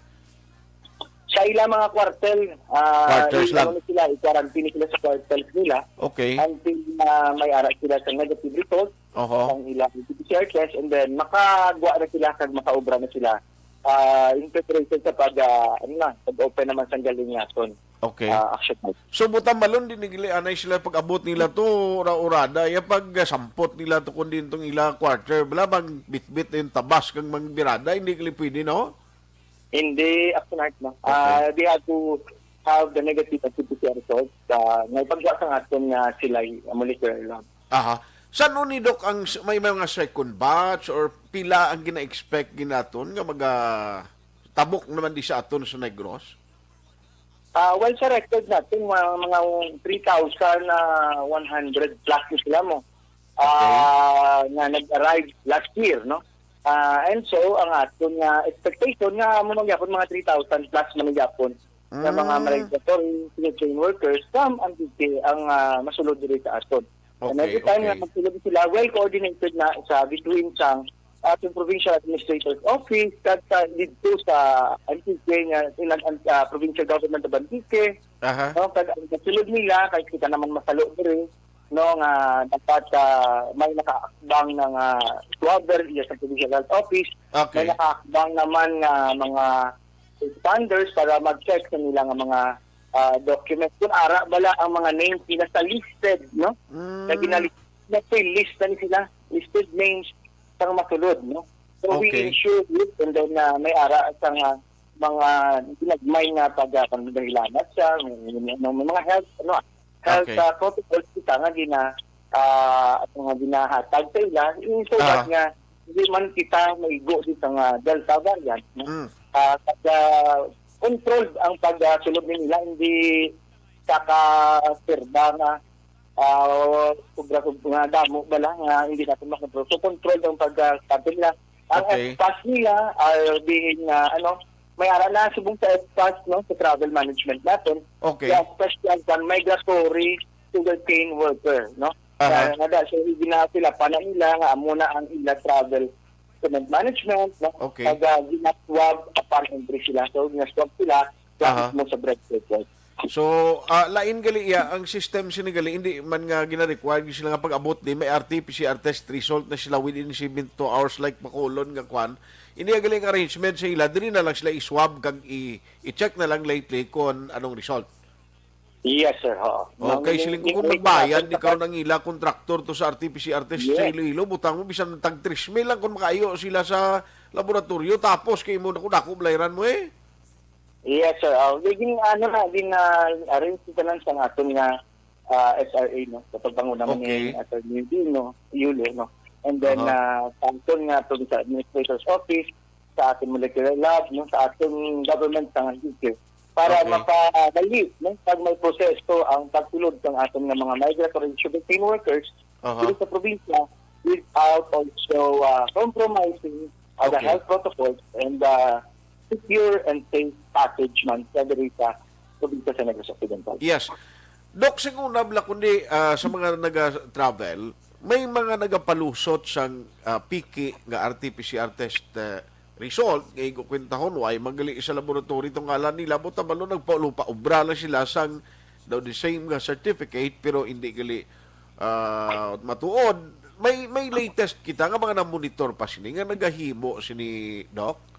Sa ila mga kwartel, ah, Quarters i-, lang. ano sila, i-quarantine sila sa kwartel nila Okay. until na may ara sila sa negative result Oho. ang ila R T P C R test, and then makagwa na sila kag makaobra na sila, ah, in preparation sa pag, ah, ano na, pag-open naman sa galingaton, Okay. ah, action. So, buta malon din nigli anay sila pag-abot nila to, ura-urada, ya pag, ah, sampot nila to kung din tong ila quarter, bala, magbitbit na yung tabas kang mga birada, hindi gali pwede, no? Hindi, Action Art, no? Okay. Ah, they have to have the negative R T P C R result, ah, nga ipagwa sa aton nga sila molecular lab. Aha. San ni, Doc, ang s-, may mga second batch or pila ang gina-expect ginaton nga maga-, tabok naman di sa aton sa Negros? Ah, well, sa record natin, mga, mga three thousand one hundred plus na sila mo. Okay. Ah, nga nag-arrive last year, no? Ah, and so, ang aton nga expectation nga amo man gyapon mga three thousand plus man gyapon nga mga Mm. migratory refugee workers from Antique ang, ah, masulod diri sa aton. And Okay, every time nga okay. magsulod sila, well coordinated na sa between sang ating provincial administrator's office, kag sa, didto sa Antique nga ilang, ah, provincial government of Antique, Aha. no, kag ang kasulod nila, kay kita naman masalo diri, no, nga dapat, ah, may nakaakbang na nga swabber iya sa provincial health office, may Okay. nakaakbang naman nga mga responders para mag-check sa nila nga mga, ah, documents. Kung ara bala ang mga names nila sa listed, no? Mm. Na ginali-, na list na ni sila, listed names sang masulod, no? So, we Okay. ensure it, and then, ah, may ara sa nga mga ginagmay nga pag, ah, pagdahilanat siya, may, may, may mga health, ano, ah, health, Okay. ah, protocols kita nga gina-, ah, ato nga ginahatag sa ila, in so that Ah. nga hindi man kita maigo dito nga Delta variant, no? Mm. Ah, pag, ah, controlled ang pagsulod nila, hindi kakaserba nga, ah, sobra-sobra nga damo bala nga hindi natin makontrol. So, controlled ang pagkapit nila. Ang Okay. S pass nila are being, ah, ano, may ara na subong sa S pass, no, sa travel management natin. Okay. Sa special sa migratory sugarcane worker, no? Aha. Na, na, so, gina-, sila pa na nila nga amo na ang ila travel document management, no? Okay. Pag, ah, gina-swab upon entry sila. So, gina-swab sila, Aha. mismo sa bread airport. So, ah, lain gali iya, ang system sini gali, hindi man nga gina-require sila nga pag-abot di, may R T P C R test result na sila within seventy-two hours, like Bacolod nga kwan. Hindi gali ang arrangement sa ila, diri na lang sila i-swab kag i-, i-check na lang lately kung anong result. Yes, sir. Oo. Okay, Nang siling ko kung magbayad di karon ang ila kontraktor to sa R T P C R test sa Yes. Iloilo, butang mo bisan tag tres mil lang kung makaayo sila sa laboratorio, tapos kay mo, naku, dako balayran mo eh. Yes, sir. Ah, gin-, ano na, gin-, ah, arrange kita lang sa aton nga, ah, S R A, no? Sa pagpanguna man Okay. ni Attorney Dino Yulo, no? And then, Aha. ah, sa aton nga Provincial Administrator's Office, sa aton molecular lab, no? Sa aton government sa Antique, para Okay. mapadali, no? Pag may proseso ang pagsulod sang aton nga mga migratory sugarcane workers Aha. dito sa probinsya without also, ah, compromising, ah, the Okay. health protocols and, ah, secure and safe passage man sa diri sa probinsya sa Negros Occidental. Yes. Doc, sing una bala kundi, ah, sa mga naga-travel, may mga nagapalusot sang, ah, piki nga R T P C R test, ah, result, nga igo kwentahon, way magali sa laboratory itong ngalan nila, buta balo nagpaulupa, obra lang sila sang daw the same nga certificate, pero hindi gali, ah, matuod. May, may latest kita nga mga namonitor pa sini, nga nagahimo sini, Doc?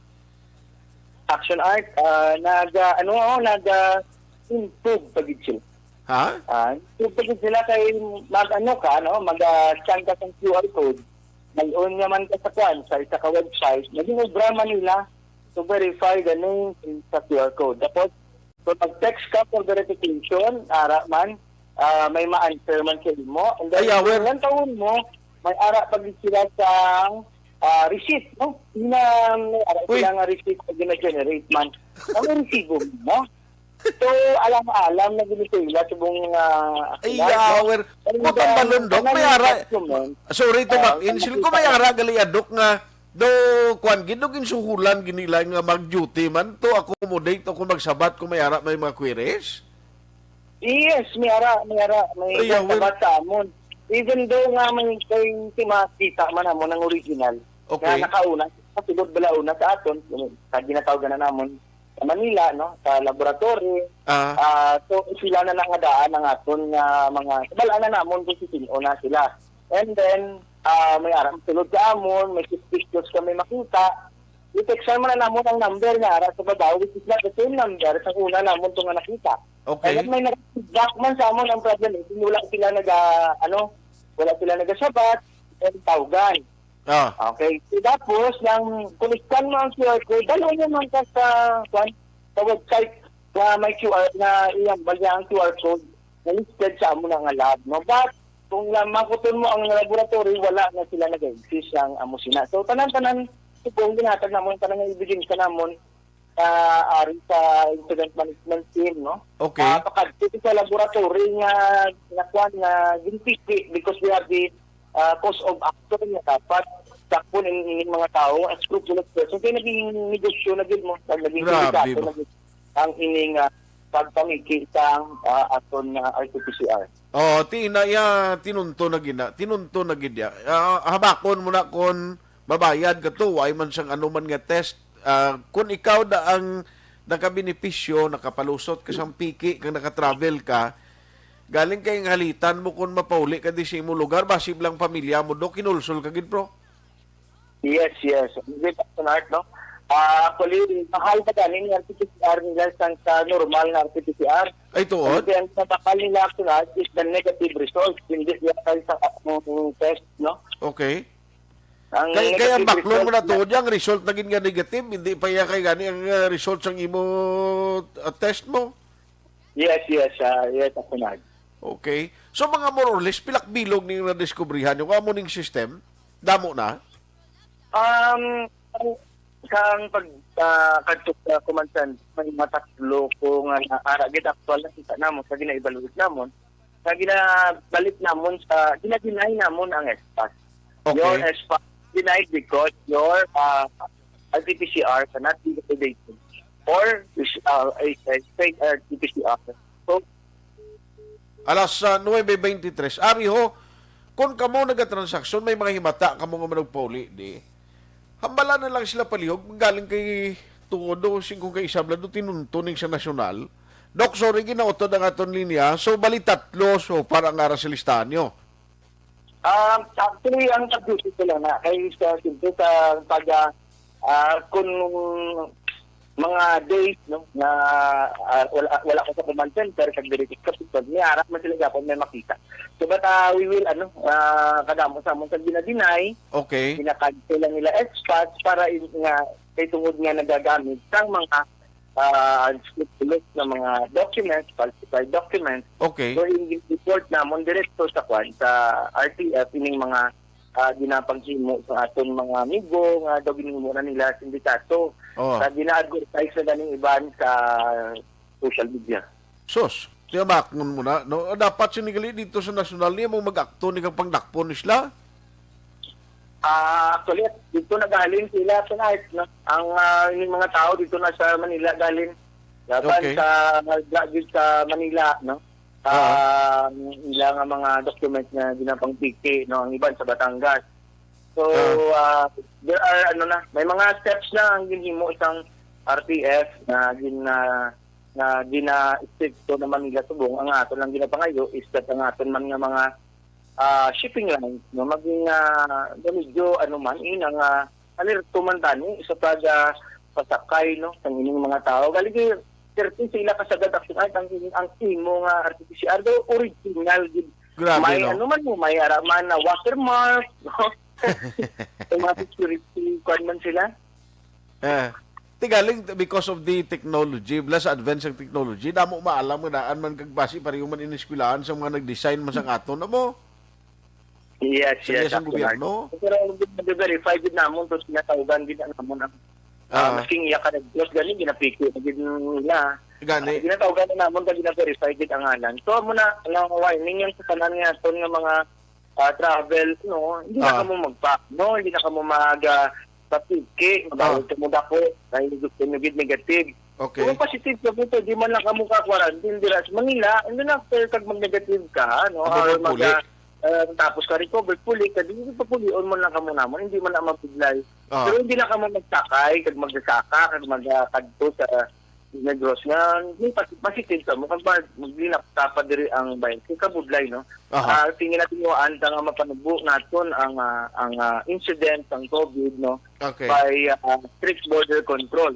Action Art, ah, naga, ano, oh, naga improve pa gid sila. Ha? Ah, improve pa gid sila kay mag, ano ka, no? Mag, ah, scan ka sa Q R code. Mag-on naman ka sa kwan, sa isa ka website. Naging obra man nila to verify the name sa Q R code. Tapos, kung mag-text ka for verification, ara man, ah, may ma-answer man sa imo. And then, Ay, awer. Kung lantawon mo, may ara pa gid sila sa, ah, receipt, no? Na may ara Uy. Sila nga receipt na gina-generate man. Ang resibo mo, no? So, alam-alam na gid sila subong, ah, Ay, awer. Ang Kung tambalon, Dok, may ara. Sorry to, ah, Mac. Insil ko may ara gali, ah, Dok, nga do, kwan, gid, do ginsuhulan gid nila nga mag-duty man to accommodate o kung magsabat kung may ara may mga queries? Yes, may ara, may ara, may Ay, awer. Sabat sa amon. Even though nga may, may si makita man amon ang original, Okay. Nga nakauna, sa sulod bala una sa aton, sa ginatawag na namon, sa Manila, no, sa laboratory. Ah. Ah, so, sila na nangadaan ang aton nga mga, bala na namon kung sino na sila. And then, ah, may arang sulod sa amon, may suspicious kami makita. I-textan man na namon ang number nga ara sa babaw, which is not the same number sa una namon to nga nakita. Okay. Kaya may nag-feedback man sa amon ang problem, eh, kung wala sila naga, ano, wala sila nagasabat, then tawgan. Ah. Okay. So, tapos, nang kulikan mo ang Q R code, dalo niya man ka sa, kwan, sa website na may Q R, na iyang, bali ang Q R code na listed sa amo na nga lab, no? But, kung na makuton mo ang laboratory, wala na sila nag-exist ang amo sina. So, tanan-tanan, subong ginhatag namon, tanan nga ebidensya namon, sa, ari sa incident management team, no? Okay. Ah, pakadto sa laboratory nga, nga kwan, nga ginpiki because we have the, ah, cause of action nga dapat sakpon in, in mga tao, a scrupulous person. Kaya naging negosyo na gid mo, pag naging Grabe sindikato ba? Na gid ang ining, ah, pagpamiki sa, ah, aton nga R T P C R. Oh, ti na iya, tinunto na gid na, tinunto na gid ya. Ah, habakon mo na kon mabayad ka to, way man sang ano man nga test. Ah, kun ikaw da ang nakabenepisyo, nakapalusot ka sang piki, kang nakatravel ka, galing kay halitan mo kun mapauli ka di sa imo lugar, basi lang pamilya mo, do, kinulsol ka gid, bro. Yes, yes. Good afternoon, Art, no? Ah, actually, mahal pa gani ni R T P C R nila sang sa normal na R T P C R. Ay, tuod? Kasi ang pinakabakal nila, actually, Art, is the negative result. Hindi siya kay sa akong test, no? Okay. Ang Kay, kaya ang negative baklon mo na result tuod, ang result naging nga negative, hindi pa iya kay gani ang, ah, result sang imo, ah, test mo? Yes, yes, ah, yes, ako na. Okay. So, mga more or less, pilak bilog ning nadiskubrihan nyo? Amo ning system? Damo na? Um, ang, sang pag, ah, kadto sa command center, may matatlo ko nga naara gid aktual na kita namon sa gina-evaluate namon. Sa ginabalik namon sa, gina-deny namon ang S PAS. Okay. Your S PAS denied because your, ah, R T P C R cannot be validated. Or, uh, a, a fake R T P C R. So, Alas, ah, nuebe beintitres. Ari ho, kung kamo nagatransaksyon, may mga himata kamo nga manugpauli, di. Hambala na lang sila palihog, galing kay tuod o singko kay isab lang do tinunto ning sa nasyonal. Dok, sorry, ginautod ang aton linya. So, bali tatlo, so, para ang ara sa listahan nyo. Um, actually, ang pag-duty ko lang na, kay sa, siyempre, sa pag, ah, ah, kung mga days, no, na, ah, wala, wala ko sa command center, kag diri sa Kapitol, may ara man sila gapon may makita. So, but, ah, we will, ano, ah, kadamo sa amon sa ginadinay, Okay. Ginakancel lang nila S PAS para in, nga, kay tungod nga nagagamit sang mga, ah, unscrupulous na mga documents, falsified documents. Okay. So, in report namon diretso sa kwan, sa R T F, ining mga, ah, ginapanghimo sa aton mga amigo nga daw ginhimo na nila sindikato. Oh. Sa gina-advertise na ganing iban sa social media. Sus, tiyamakon mo na, no? Dapat sini gali dito sa nasyonal niya mo mag-akto ni kang pangdakpon ni sila. Ah, actually, dito nagahalin sila tonight, no? Ang, ah, yung mga tao dito na sa Manila galing. Laban Okay. Sa, dito sa Manila, no? Ah. Ah, ila nga mga document nga ginapangpiki, no? Ang iban sa Batangas. So, Ah. ah, there are, ano na, may mga steps na ang ginhimo sang R T F na gin-, ah, na gina-estrikto na Manila subong. Ang ato lang ginapangayo is that ang aton man nga mga, ah, shipping lines, no, maging, ah, medyo, ano man, inang, ah, alerto man tani sa pag, ah, pasakay, no, sa ining mga tao. Galing, certain sila kasagad ang, ang, ang imo nga R T P C R daw original gid. Grabe, May no? Ano man mo, may ara man na watermark, no? Yung mga security, kuwan man sila. Eh, Ti galing because of the technology, bala sa advance sang technology, damo maalam nga daan man kag basi pareho man ineskwelahan sa mga nag-design man sang aton, amo? Yes, Sa iya yes, sang Kuya Mark. Gobyerno? Pero ang gid nag-verify gid namon, tapos ginatawgan gid na namon ang, ah, Ah. masking iya ka nag-close gani, ginapiki na gid nila. Gani. Ah, ginatawgan na namon, kag gina-verify gid ang ngalan. So, amo na, ang warning yan sa tanan nga aton nga mga, ah, travel, no? Hindi na Ah. kamo magpa, no? Hindi na kamo mag, ah, papiki, mabayad Ah. kamo dako, dahil gusto nyo gid negative. Okay. Kung positive ka po, pwede man lang kamo ka-quarantine dira sa Manila, and then after, kag mag-negative ka, no? Amo Or mag-, puli. ah, ah, tapos ka recover, puli ka, di pa pulion mo lang kamo namon, hindi man na mabudlay. Ah. Pero hindi na kamo magsakay, kag magsasaka, kag mag-, ah, kadto sa Negros nga may pas-, positive ka mo, kag mag-, maglinap ka pa diri ang bayan. Kay kabudlay, no? Aha. Ah, tingin natin mo, anta nga mapanubo naton ang, ah, ang, ah, incident sang COVID, no? Okay. By, ah, strict border control.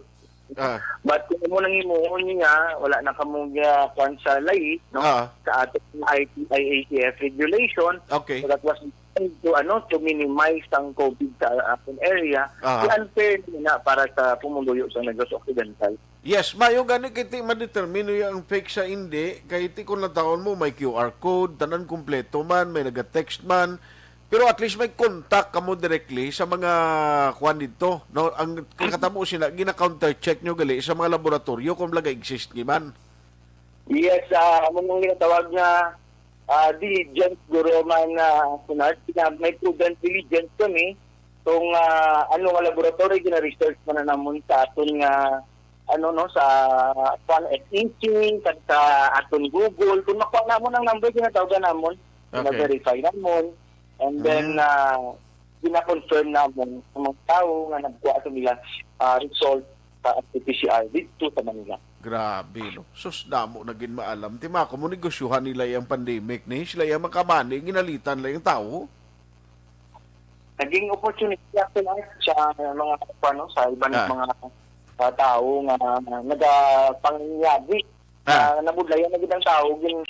Ah. But kung mo nang himuon niya, wala na kamo nga kwan sa layi, no? Ah. Sa ating I T, I A T F regulation. Okay. So that was to, ano, to minimize ang COVID sa ating area. Ah. Di unfair na para sa pumuluyo sa Negros Occidental. Yes, mayo gani kay ti ma-determine ya ang fake sa indi, kay ti kung natawon mo, may Q R code, tanan kompleto man, may naga-text man. Pero at least may contact kamo directly sa mga kwan dito, no? Ang, ang katabo sila, gina-counter check nyo gali sa mga laboratorio kung talaga exist ni man. Yes, ah, amo nang ginatawag nga, ah, diligence, guro man, ah, Kunard, na may prudent diligence kami kung, ah, ano nga laboratory, gina-research man na namon sa aton nga, ano, no, sa, kwan, S E C, kag sa aton Google. Kung makuha namon ang number, ginatawgan namon, Okay. gina-verify namon. And then, Hmm. ah, gina-confirm namon sa mga tawo nga nagkuha sa nila, ah, result sa R T P C R dito sa Manila. Grabe, no? Sus, damo na gid maalam. Ti ma, kung mo negosyohan nila yung pandemic ni, sila yung makamani, ginalitan lang yung tao. Naging opportunity, actually, sa mga, ano, sa iban Ah. mga, ah, tao nga nagapangyadi, Ah. na nabudlayan na gid ang tao, gin-,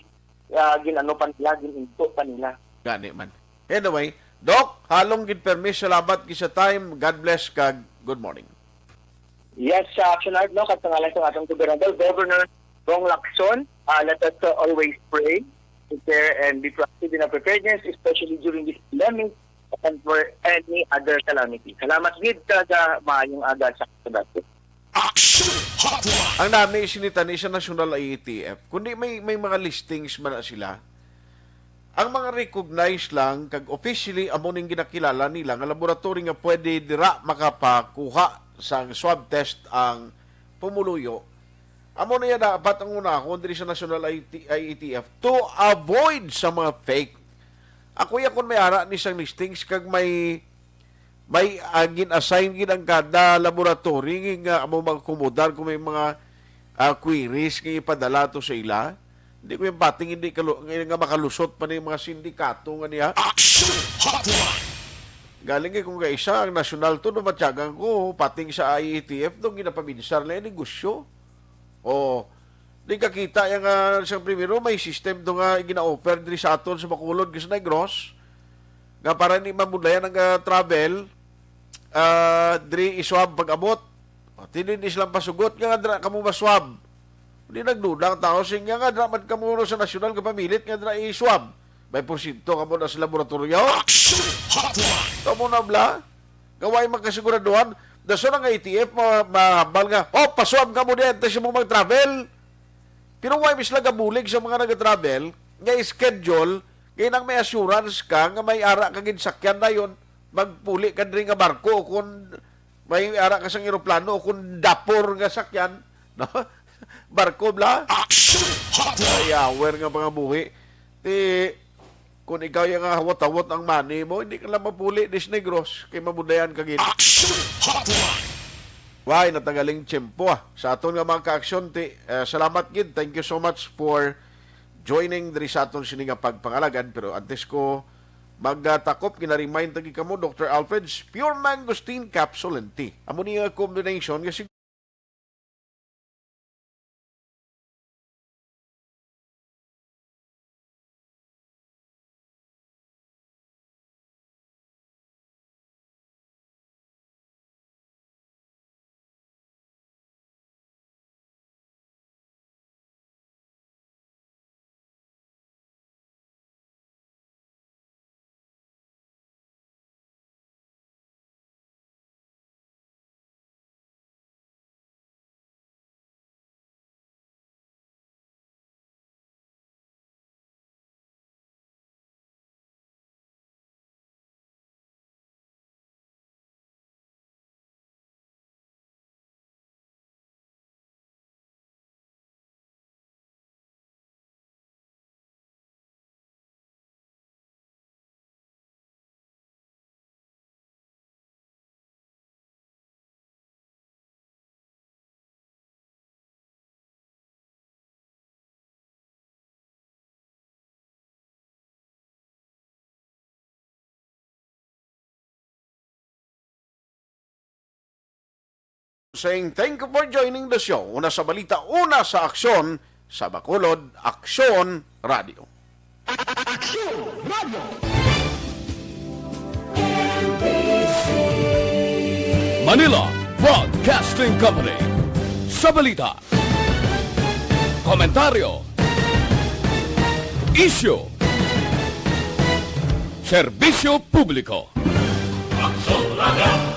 ah, gin-ano pa nila, gin-into pa nila. Gani man. Anyway, Doc, halong gid permi, salamat gid sa time. God bless kag good morning. Yes, sa Action Art, no, kag sa ngalan sa atong gobernador, Governor Rong Lacson, ah, let us, uh, always pray, prepare, and be proactive in our preparedness, especially during this pandemic and for any other calamity. Salamat gid, kag, ah, maayong aga sa Action Art. Action Hotline. Ang nami sinitani sa National I A T F, kundi may, may mga listings man na sila. Ang mga recognized lang kag officially amo ning ginakilala nila nga laboratory nga pwede dira makapakuha sang swab test ang pumuluyo. Amo na yan dapat ang unahon diri sa National I T, I A T F to avoid sa mga fake. Ako ya kung may ara ni sang listings kag may, may, ah, gin-assign gid ang kada laboratory nga amo mag-akomodar kung may mga, ah, queries nga ipadala to sa ila. Hindi ko yung pating hindi kalu-, nga makalusot pa ni mga sindikato nga niya. Action Hotline. Galing eh kung kaisa ang nasyonal to, no, matyagan ko, pating sa I A T F, no, ginapabinsar na yung negosyo. O, di kakita yung, ah, sa primero, may system to nga gina-offer diri sa aton sa Bacolod, kag sa Negros, nga para ni mabudlayan ang, ah, travel, ah, diri iswab pag-abot. O, tinin di silang pasugot, nga nga dira kamo maswab. Di nagduda ang tao, sing nga nga dira man kamo sa nasyonal nga pamilit, nga dira iswab. May porsyento kamo na sa laboratorio. Action Hotline. Kamo na bla? Kaway magkasiguraduhan. Daso na nga I T F, ma-, mahambal nga, "Oh, paswab ka mo diyan, tapos mo mag-travel." Pero why misla gabulig sa mga nag-travel, nga schedule, kaya nang may assurance ka, nga may ara ka ginsakyan dayon, magpuli ka diri nga barko, o kung may ara ka sang eroplano, o kung dapor nga sakyan, no? Barko, bla? Action Hotline. Ay, aware nga mga buhi. Ti, kung ikaw yung nga hawat-hawat ang money mo, hindi ka lang mapuli, dis Negros, kay mabudayan ka gid. Action Hotline. Why, natagaling tiyempo, ah. Sa aton nga mga ka-aksyon, ti, eh, salamat gid. Thank you so much for joining diri sa aton sini nga pagpangalagad. Pero antes ko magtakop, gina-remind lagi kamo, Doctor Alfred's Pure Mangosteen Capsule and Tea. Amo ni nga combination nga Saying thank you for joining the show. Una sa balita, una sa aksyon, sa Bacolod Aksyon Radio. Aksyon Radio. Manila Broadcasting Company. Sa balita, komentaryo, isyu, serbisyo publiko. Aksyon Radio.